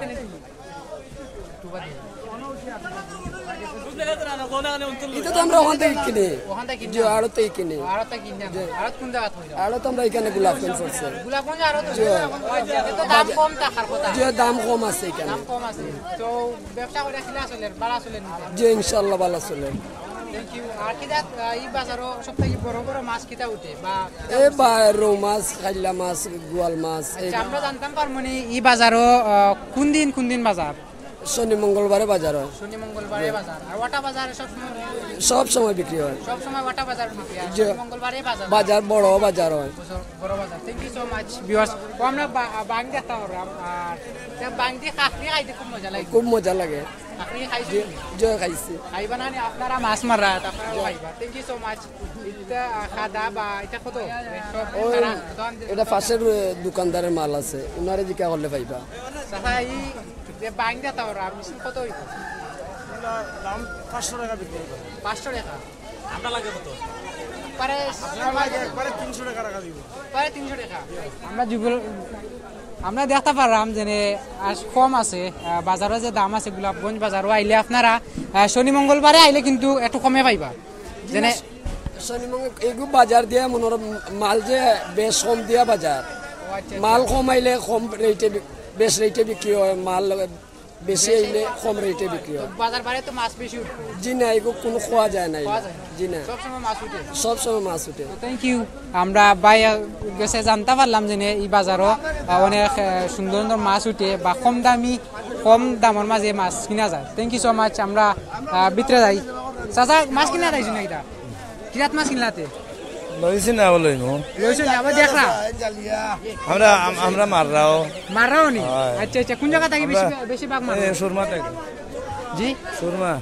ইটা তো আমরা ওখান থাকি কিনি। ওখান থাকি কিনি? জি, আড়ত থাকি কিনি। আড়ত থাকি কিনি? জি। আড়ত কোন জাগা থাকি? আড়ত আমরা এখানে গোলাপগঞ্জ পড়ছে। গোলাপগঞ্জ আড়ত? জি। তো দাম কম থাকার কথা। জি, দাম কম আছে এখানে। দাম কম আছে। তো ব্যবসা করে কিলা চলের, ভালা চলের নি? জি, ইনশাআল্লাহ ভালা চলের। Thank you। আর কিতা, আহ, ই বাজারো সব থাকি বড় বড় মাছ কিতা উঠে? বা এ বা রৌ মাছ, কাইল্লা মাছ, গোয়াল মাছ, এই আচ্ছা, আমরা জানতাম পারমু নি ই বাজারো, আহ, কোন দিন কোন দিন বাজার? শনি মঙ্গলবারে বাজার হয়। শনি মঙ্গলবারে বাজার। আর ওটা বাজারে সব সময়? সব সময় বিক্রি হয়। সব সময় ওটা বাজার বিক্রি হয়? জি। শনি মঙ্গলবারে বাজার? বাজার, বড় বাজার হয়। বছর বড় বাজার। Thank you so much, viewers। তো আমরা বা-, বাং দেখতাম পারলাম। আর তা বাং দি খাখরি খাইতে খুব মজা লাগে। খুব মজা লাগে। খাখরি খাইছি? জি, জি, খাইছি। খাইবা না নি? আপনারা মাছ মাররা, আপনারাও খাইবা। Thank you so much। ইটা, আহ, খাদা বা ইটা কত? সব ওই, তারা দোকান দিছে। ইটা পাশের, এ, দোকানদারের মাল আছে, উনারে জিকা করলে পাইবা। চাচা, ই যে বাইন্দা তাওরা, মেশিন কত অইবো? এগুলা দাম পাঁচশো টাকা বিক্রি করে। পাঁচশো টাকা? আমরা লাগে কত? পারে আপনার লাগে একবারে তিনশো টাকা রাখা দিব। পারে তিনশো টাকা? আমরা যুগল-, আমরা দেখতা পারলাম যে নে আজ কম আছে, আহ, বাজারো যে দাম আছে, গোলাপগঞ্জ বাজারো আইলে আপনারা, আহ, শনি মঙ্গলবারে আইলে কিন্তু একটু কমে পাইবা। যেনে শনি মঙ্গল এগু বাজার দিয়া মনে হয় মাল যে বেশ কম দিয়া বাজার। ও আচ্ছা, আচ্ছা। মাল কম আইলে কম রেটে বি-, বেশ রেটে বিক্রি হয়, মাল বেশি আইলে কম রেটে বিক্রি হয়। বাজার বারে তো মাছ বেশি উঠে। জি না, এগু কোনো খোয়া যায় না। খোয়া যায় না? জি না। সব সময় মাছ উঠে? সব সময় মাছ উঠে। Thank you। আমরা ভাই গেছে জানতা পারলাম যে নে ই বাজারো, আহ, অনেক, আহ, সুন্দর সুন্দর মাছ উঠে বা কম দামি, কম দামর মাঝে মাছ কিনা যায়। Thank you so much। আমরা, আহ, ভিতরে যাই। চাচা, মাছ কিনা যাইছো না এটা? কিরাত মাছ কিনলাতে? লইছি না, বলো ইনো। লইছো না, আবার দেখরা? আমরা, আম-, আমরা মাররাও। মাররাও নি? হয়। আচ্ছা, আচ্ছা, কোন জায়গা থাকি বেশি, আমরা বেশিরভাগ মারো? এই সুরমা থেকে। জি? সুরমা।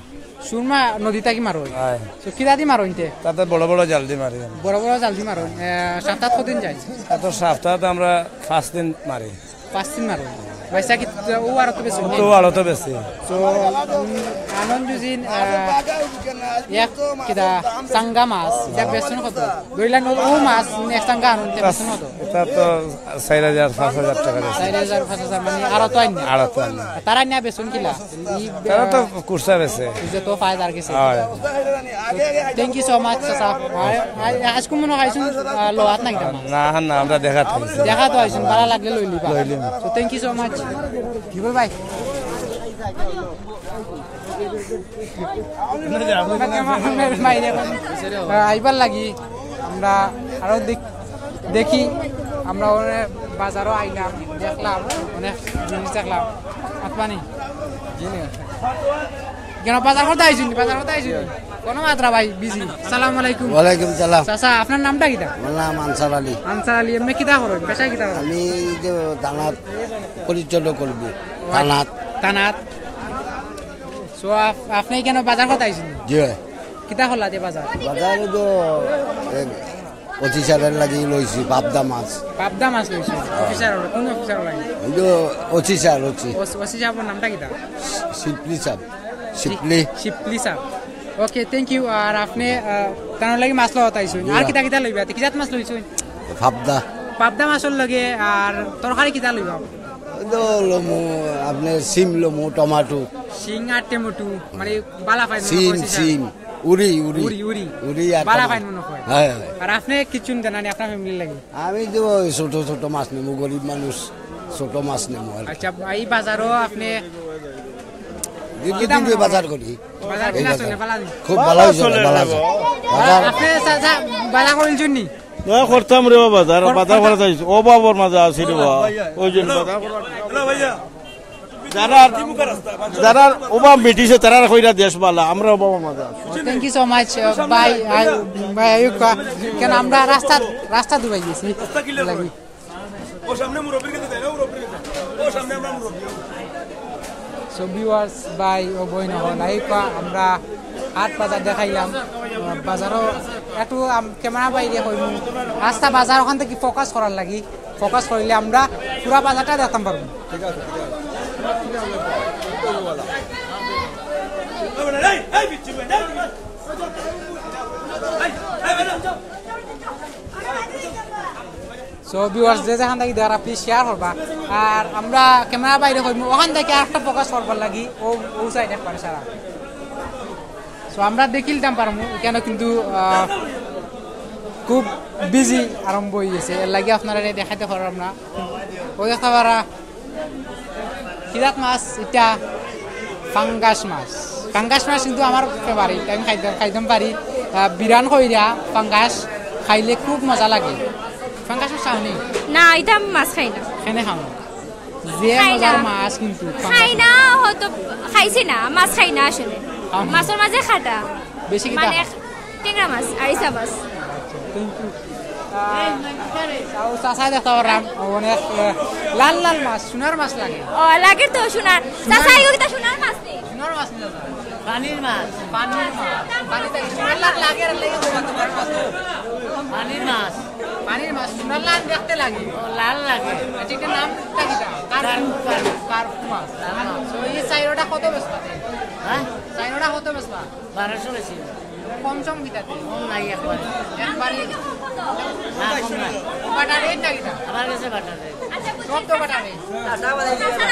সুরমা নদী থাকি মারো? হয়। তো কিরাদি মারো ইনতে? তাতে বড় বড় জাল দি মারি আমি। বড় বড় জাল দি মারো? এ, সপ্তাহ কদিন যায়? এত সপ্তাহ তো আমরা পাঁচ দিন মারি। পাঁচ দিন মারো। পয়সা কি ও আর তো বেশি? তো আর তো বেশি। তো, উম, আনন্দ জুজিন, আহ, এক কিতা চাঙ্গা মাছ, ইটা বেচছইন কত? ধরিলাম ও মাছ, এক চাঙ্গা আনন্দ বেচছইন কত? এটা তো চার হাজার, পাঁচ হাজার টাকা বেশি। চার হাজার, পাঁচ হাজার মানে আর তো আইন না? আর তো আইন না। তারা নিয়া বেচছইন কিলা? ই, তারা তো আহ, কুরসা বেচে। বুঝে তো ফায়দার গেছে। হয়। Thank you so much, চাচা। আর, আর আজকে মনে হয় আইছইন, আহ, লোয়াত নাকি আমার? না, না, আমরা দেখা তো আইছি। দেখা তো আইছইন, ভালা লাগলে লইলিবা। লইলিম। So, thank you so much। কি বল ভাই? আহ, আইবার লাগি আমরা আরো দেখ-, দেখি, আমরা অনেক বাজারও আইলাম, দেখলাম, অনেক জিনিস দেখলাম। আতমানি? কেন বাজার করতে আইছইন? বাজার করতে আইছইন? কোন মাত্রা ভাই, busy। সালাম আলাইকুম। ওয়ালাইকুম সালাম। চাচা, আপনার নামটা কিতা? আমার নাম আনসার আলী। আনসার আলী, এমনি কিতা করেন? পেশায় কিতা করেন? আমি এই যে থানাত পরিচালক করবি। থানাত। থানাত। So, আপ-, আপনি কেন বাজার করতে আইছইন? জি। কিতা করলা দে বাজার? বাজারে তো, এ, অফিসারের লাগি লইছি পাবদা মাছ। পাবদা মাছ লইছো? অফিসার, কোন অফিসার লাগি? এই তো OC sir, OC. OC, OC সাহেবর নামটা কিতা? শিপলি স্যার। শিপলি। শিপলি স্যার। Okay, thank you। আর আপনি, আহ, তার লাগি মাছ লওয়াত আইছইন। আর জি। কিতা কিতা লইবা? তে কি জাত মাছ লইছইন? পাবদা। পাবদা মাছর লগে আর তরকারি কিতা লইবা? এই তো লমু, আপনার সিম লমু, টমাটো। সিম আর টমেটো, মানে বালা পাইন মনে সিম, করছি, স্যার। সিম। উরি, উরি। উরি, উরি। উরি আর বালা টমাটো। পাইন মনে হয়। হ্যাঁ, হ্যাঁ। আর আপনি কিচ্ছু নেন না, আপনার family লাগি? আমি তো ওই ছোট ছোট মাছ নেবো, গরিব মানুষ, ছোট মাছ নেবো আর কি। আচ্ছা, এই বাজারও আপনি দীর্ঘদিন কিতা ধরে মনে বাজার হয়? করি। বাজার এই কিনা বাজার। চলে, বালা দিন। খুব বালা ভালো চলে, চলে, বালা বাবা। চলে। বাজার আপনি চা-, চা-, বাজার করেন জন্য? না, করতাম রে বাবা, বাজার, কর-, বাজার করতাম। করা যাইছে। অভাবর মাঝে আছি রে বাবা। ওই জন্য বাজার করা। যারা, যারা অভাব মিটিছে, তারা কইরা দেশ বালা, আমরা অভাবর মাঝে আছি। Thank you so much, uh, ভাই, আই-, ভাই আইউক্কা। কেন আমরা রাস্তা, রাস্তা ডুবাই গেছি। রাস্তা clear লাগি। ও সামনে মুরব্বির কাছে দেয় না, মুরব্বির কাছে। ও সামনে আমরা মুরব্বি। So viewers, ভাই ও বইন হল, আইউক্কা, আমরা হাট বাজার দেখাইলাম। আহ, বাজারও একটু আম-, camera বাইরে কইমু। রাস্তা বাজার ওখান থেকে focus করার লাগি। Focus করলে আমরা পুরা বাজারটা দেখতাম পারবো। ঠিক আছে, ঠিক আছে। এই, এই, বিচ্ছু, এই, এই। তো ভিউয়ার্স, যে যেখান থাকি দেখরা, প্লিজ শেয়ার করবা। আর আমরা ক্যামেরা বাইরে কইমু, ওখান থাকি আরেকটা ফোকাস করবার লাগি ও, ও সাইড একবার সারা। তো আমরা দেখিলতাম পারমু, এখানে কিন্তু আহ, খুব বিজি আরম্ভ অই গেছে, এর লাগি আপনারারে দেখাইতে পারলাম না। ওই দেখতা পাররা, কিজাত মাছ ইটা? পাঙ্গাস মাছ। পাঙ্গাস মাছ কিন্তু আমার ফেভারিট, আমি খাইতাম, খাইতাম পারি। আহ, বিরান কইরা পাঙ্গাস খাইলে খুব মজা লাগে। পাঙ্গাস মাছ খাওনি? না, ইটা আমি মাছ খাই না। কেনে খাও না? যে খাই মজার না। মাছ কিন্তু পাঙ্গাস খাই মাছ। না, হয়তো খাইছি না, মাছ খাই না আসলে। খাও না। মাছর মাঝে কাটা। বেশি কিতা মানে খাও? টেংরা মাছ আর ইছা মাছ। কিন্তু, আহ, চাচা দেখতা পারলাম, অনেক, আহ, লাল লাল মাছ, সোনার মাছ লাগে। ও, লাগে তো সোনার। সোনার চাচা, মাছ। এগু কিতা সোনার মাছ নি? সোনার মাছ নি চাচা? পানির মাছ। পানির মাছ। পানির মাছ। পানির মাছ। সোনার লাল দেখতে লাগে। ও, লাল লাগে। আচ্ছা, এটার নাম কিতা? কার্পু, কার্পু। কার্পু মাছ। তো এই চাইরোটা কত বেচবা? হ্যাঁ? চাইরোটা কত বেচবা? বারোশো বেশি। কম সম কিতাতে? কম নাই একবারে। একবারে? না, কম নাই। বাটার রেট না কিতা? আমার কাছে বাটার রেট। সব তো বাটার রেট।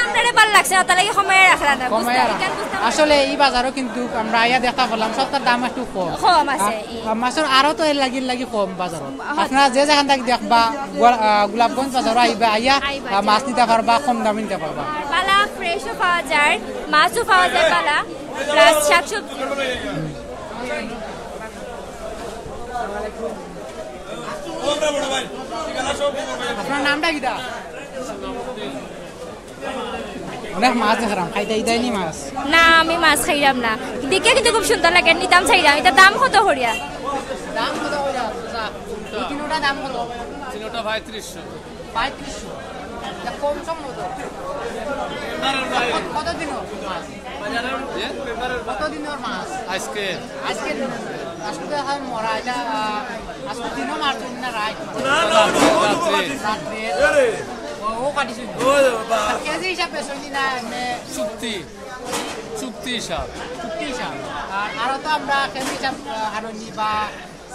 আপনারে ভালা লাগছে না, তাহলে কি কমাইয়া রাখরা না? কমাইয়া বুঝতে, রাখরা। কেন বুঝতে পারছি? আসলে এই বাজারও কিন্তু আমরা আইয়া দেখা করলাম, সবটার দাম একটু কম। কম আছে, আর, ই। আর মাছর আরো তো এর লাগি, লাগি কম বাজারও। হ্যাঁ। আপনারা যে যেখান থাকি দেখবা, গোলা-, আহ, গোলাপগঞ্জ বাজারও আইবা, আইয়া, আইবা, আহ, মাছ নিতা পারবা, কম দামে নিতা পারবা। আর ভালা ফ্রেশও পাওয়া যায়, মাছও পাওয়া যায় ভালা। প্লাস শাকসবজি। আপনার নামটা কিতা? অনেক মাছ দেখরাম, খাইতায় নি মাছ? না, আমি মাছ খাইরাম না। দেখে কিন্তু খুব সুন্দর লাগে, নিতাম চাইরাম। ইটার দাম কত করিয়া? দাম কত করিয়া? আচ্ছা, এই তিনোটা দাম কত? তিনোটা পঁয়ত্রিশশো। পঁয়ত্রিশশো। ইটা কম সম তো। কত-, কতদিন অর মাছ? যে? কতদিন অর মাছ? আজকে। আজকে দিন। আজকে তো এখন মরা, ইটা, আহ, আজকে দিনও মারছইন না, রাইত? রাত্রে। রাত্রে। ও, ও কাটিছইন। আর কেজি হিসাব বেচছইন না, এমনে? চুক্তি। চুক্তি হিসাব। চুক্তি হিসাব। আর আরো তো আমরা কেজি হিসাব, আহ, হারনি বা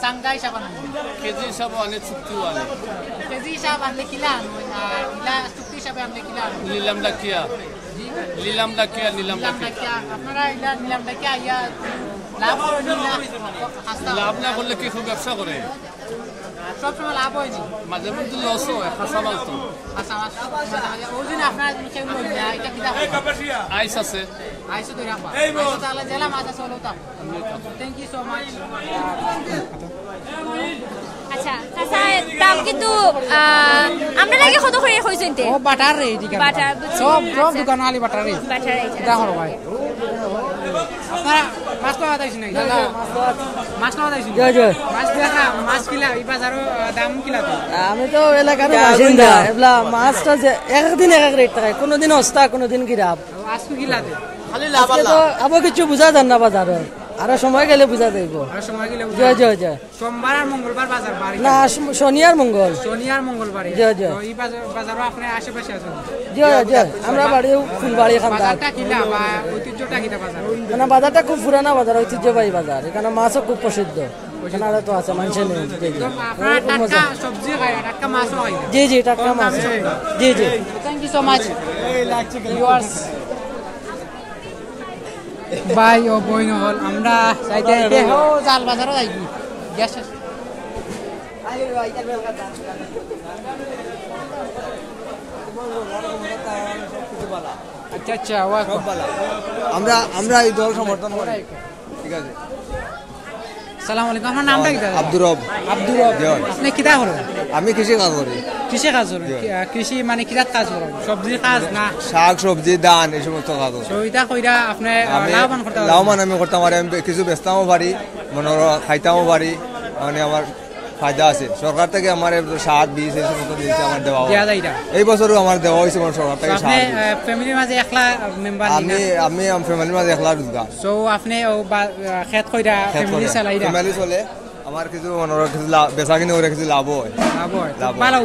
সাঙ্গা হিসাব আনবো। কেজি হিসাব আনে, চুক্তিও আনে। কেজি হিসাব আনলে কিলা আনবো? আর ইলা চুক্তি হিসাবে আনলে কিলা আনবো? নিলাম ডাকিয়া। জি? নিলাম ডাকিয়া, নিলাম নিলাম ডাকিয়া। ডাকিয়া। আপনারা ইলা নিলাম ডাকিয়া আইয়া লাভ করইন না? হাস্তা লাভ না করলে কি কেউ ব্যবসা করে? সবসময় লাভ অয়নি। মাঝে মধ্যে লস অয়, খাসা মাল তো। খাসা মাল, খাসা মাল। ওই দিন আপনারা কেউ লইন না, ইটা কিতা হয়? আইস আছে। আইসও তো রাখবা। আইসও তাহলে জেলা মাছ আছে, ওগুলো তো। Thank you so much. আচ্ছা, চাচা, দাম কিন্তু, আহ, আমরা লাগে কত করি কইছইন তে? ও, বাটার রেট, এখানে। বাটার, বুঝছি। সব, সব আচ্ছা। দোকান খালি বাটার রেট। Butter rate. এটা করো ভাই। আপনারা মাছ তো আদাইছি নাকি? দাদা, মাছ তো আদাইছি। জয়, জয়। মাছ দেখা, মাছ কিলা, এই বাজারও, আহ, দাম কিলা তো? আমি তো এলাকার বাসিন্দা। এবলা মাছটা যে এক এক দিন এক এক রেট থাকে, কোনোদিন হস্তা, কোনোদিন গিরাপ। আজকে কিলা দে? খালি লাভ আজকে তো লাভ। আবো কিছু বুঝা যার না বাজারো। আরো সময় গেলে বুঝা যাইবো। আরো সময় গেলে বুঝা জয়, যাইবো। জয়, জয়। সোমবার আর মঙ্গলবার বাজার বাড়ি। না, শ-, শনি আর মঙ্গল। শনি আর মঙ্গলবারে। জয়, জয়। তো এই বাজার, বাজারও আপনার আশেপাশে আছে? জয়, জয়। আমরা বাড়ি ফুলবাড়ি খান্দার। বাজারটা কিলা বা ঐতিহ্যটা কিলা বাজার? মানে বাজারটা খুব পুরানা বাজার, ঐতিহ্যবাহী বাজার। এখানে মাছও খুব প্রসিদ্ধ। এখানে আরো তো আছে, মানষে নেই। জি, জি। তো আপনারা টাটকা সবজি খায়, টাটকা মাছও খায়। জি, জি, টাটকা কম মাছ। দামে। জি, জি। Thank you so much. Viewers, ভাই ও বইন অকল, আমরা যাইতে যাইতে হো জাল বাজারও যাই কি? গ্যাস শেষ। আচ্ছা, আচ্ছা, ওয়া সব ভালো। আমরা, আমরা এই দল সমর্থন করি। ঠিক আছে। সালাম আলাইকুম, আপনার নামটা কিতা? আব্দুর রব। আব্দুর রব। জি। আপনি কিতা করেন? আমি কৃষি কাজ করি। কৃষি কাজ করেন? জি। কি, আহ, কৃষি মানে কিতার কাজ করেন? সবজির কাজ না? শাক, সবজি, ধান, এই সমস্ত কাজ করি। তো ইটা কইরা আপনি, আহ, আমি লাভবান করতে পারবেন? লাভবান আমি করতাম পারি, আমি বে-, কিছু বেচতামও পারি, মনে করো খাইতামও পারি, মানে আমার ফায়দা আছে। সরকার থেকে আমার সার, বীজ, এই সমস্ত জিনিস আমার দেওয়া হয়। দেওয়া যায় এটা? এই বছরও আমার দেওয়া হয়েছে, মানে সরকার তো থেকে আপনি, সার, বীজ। আহ, ফ্যামিলির মাঝে একলা মেম্বার আমি, নাকি? আমি, আমি ফ্যামিলির মাঝে একলা রোজগার। So, আপনি ও বা-, আহ, খেত কইরা খেত ফ্যামিলি কইরা। চালাইরা? ফ্যামিলি চলে। আমার কিছু মনে হয় কিছু লাভ, বেচা কিনে করে কিছু লাভ হয়। লাভ হয়। লাভ হয়। ভালো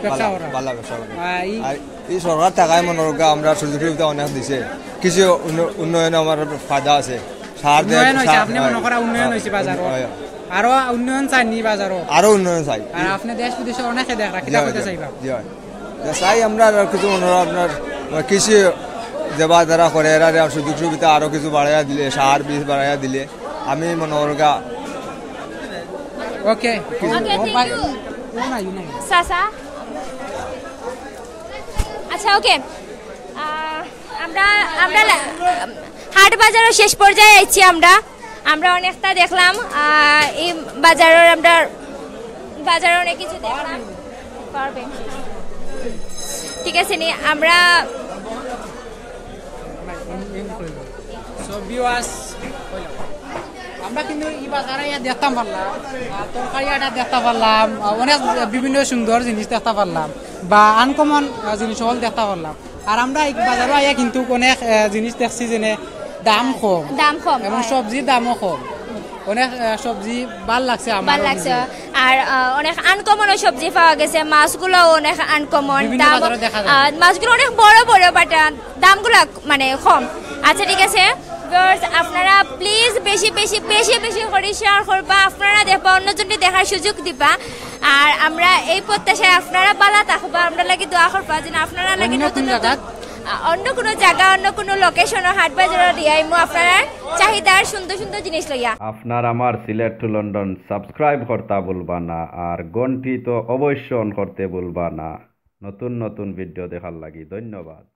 ব্যবসা ভালো, করা। ভালো ব্যবসা করা। আহ, এই আর এই সরকার থাকায় মনে হয় আমরা সুযোগ সুবিধা অনেক দিছে। কৃষি উন্ন-, উন্নয়নে আমার ফায়দা আছে। সার দেয়, উন্নয়ন হয়েছে, সার, আপনি মনে হয়, করা উন্নয়ন হয়, হয়েছে বাজারও। হয়। আরো উন্নয়ন চাইনি বাজারো? আরো উন্নয়ন চাই। আর আপনি দেশ বিদেশে অনেকে দেখ রাখি জি হয়, কইতে জি হয়, চাইবা? জি হয়। তা চাই আমরা আর কিছু মনে হয় আপনার কৃষি যে বাজারা করে এরারে আর সুযোগ সুবিধা আরো কিছু বাড়াইয়া দিলে, সার বীজ বাড়াইয়া দিলে আমি মনে করগা ওকে। Okay, thank you. চাচা, আচ্ছা, ওকে। আমরা আমরা লা- হাট বাজারও শেষ পর্যায়ে আইছি আমরা। আমরা অনেকটা দেখলাম, আহ, এই বাজারের আমরা বাজারে অনেক কিছু দেখলাম। Power bank। ঠিক আছে নি, আমরা So viewers, আমরা কিন্তু এই বাজারে ইয়া দেখতাম পারলাম, আহ, তরকারি আটা দেখতাম পারলাম, আহ, অনেক বিভিন্ন সুন্দর জিনিস দেখতাম পারলাম, বা আনকমন জিনিস হল দেখতাম পারলাম। আর আমরা এই বাজারো আইয়া কিন্তু অনেক আহ, জিনিস দেখছি, যেনে দাম কম, দাম কম, এবং হ্যাঁ। সবজির দামও কম, অনেক আহ, সবজি ভালা লাগছে আমার ভালা লাগছে। আর আহ, অনেক আনকমনও সবজি পাওয়া গেছে, মাছগুলো অনেক আনকমন। বিভিন্ন দাম বাজারে দেখা যায়। আহ, মাছগুলো অনেক বড় বড়, বাট দামগুলো মানে কম। আচ্ছা, ঠিক আছে ভিউয়ার্স, আপনারা প্লিজ বেশি বেশি বেশি বেশি করে শেয়ার করবা, আপনারা দেখবা, অন্যজনকে দেখার সুযোগ দিবা। আর আমরা এই প্রত্যাশায় আপনারা ভালা থাকবা, আমরা লাগি দোয়া করবা, যেন আপনারা লাগি অন্য নতুন কোন নতুন জায়গাত? আহ, অন্য কোনো জায়গা, অন্য কোনো লোকেশনও হাট বাজারও দিয়া আইমু আপনারা চাহিদার সুন্দর সুন্দর জিনিস লইয়া। আপনার আমার সিলেট টু লন্ডন সাবস্ক্রাইব করতা ভুলবা না, আর ঘন্টি তো অবশ্য অন করতে ভুলবা না নতুন নতুন ভিডিও দেখার লাগি। ধন্যবাদ।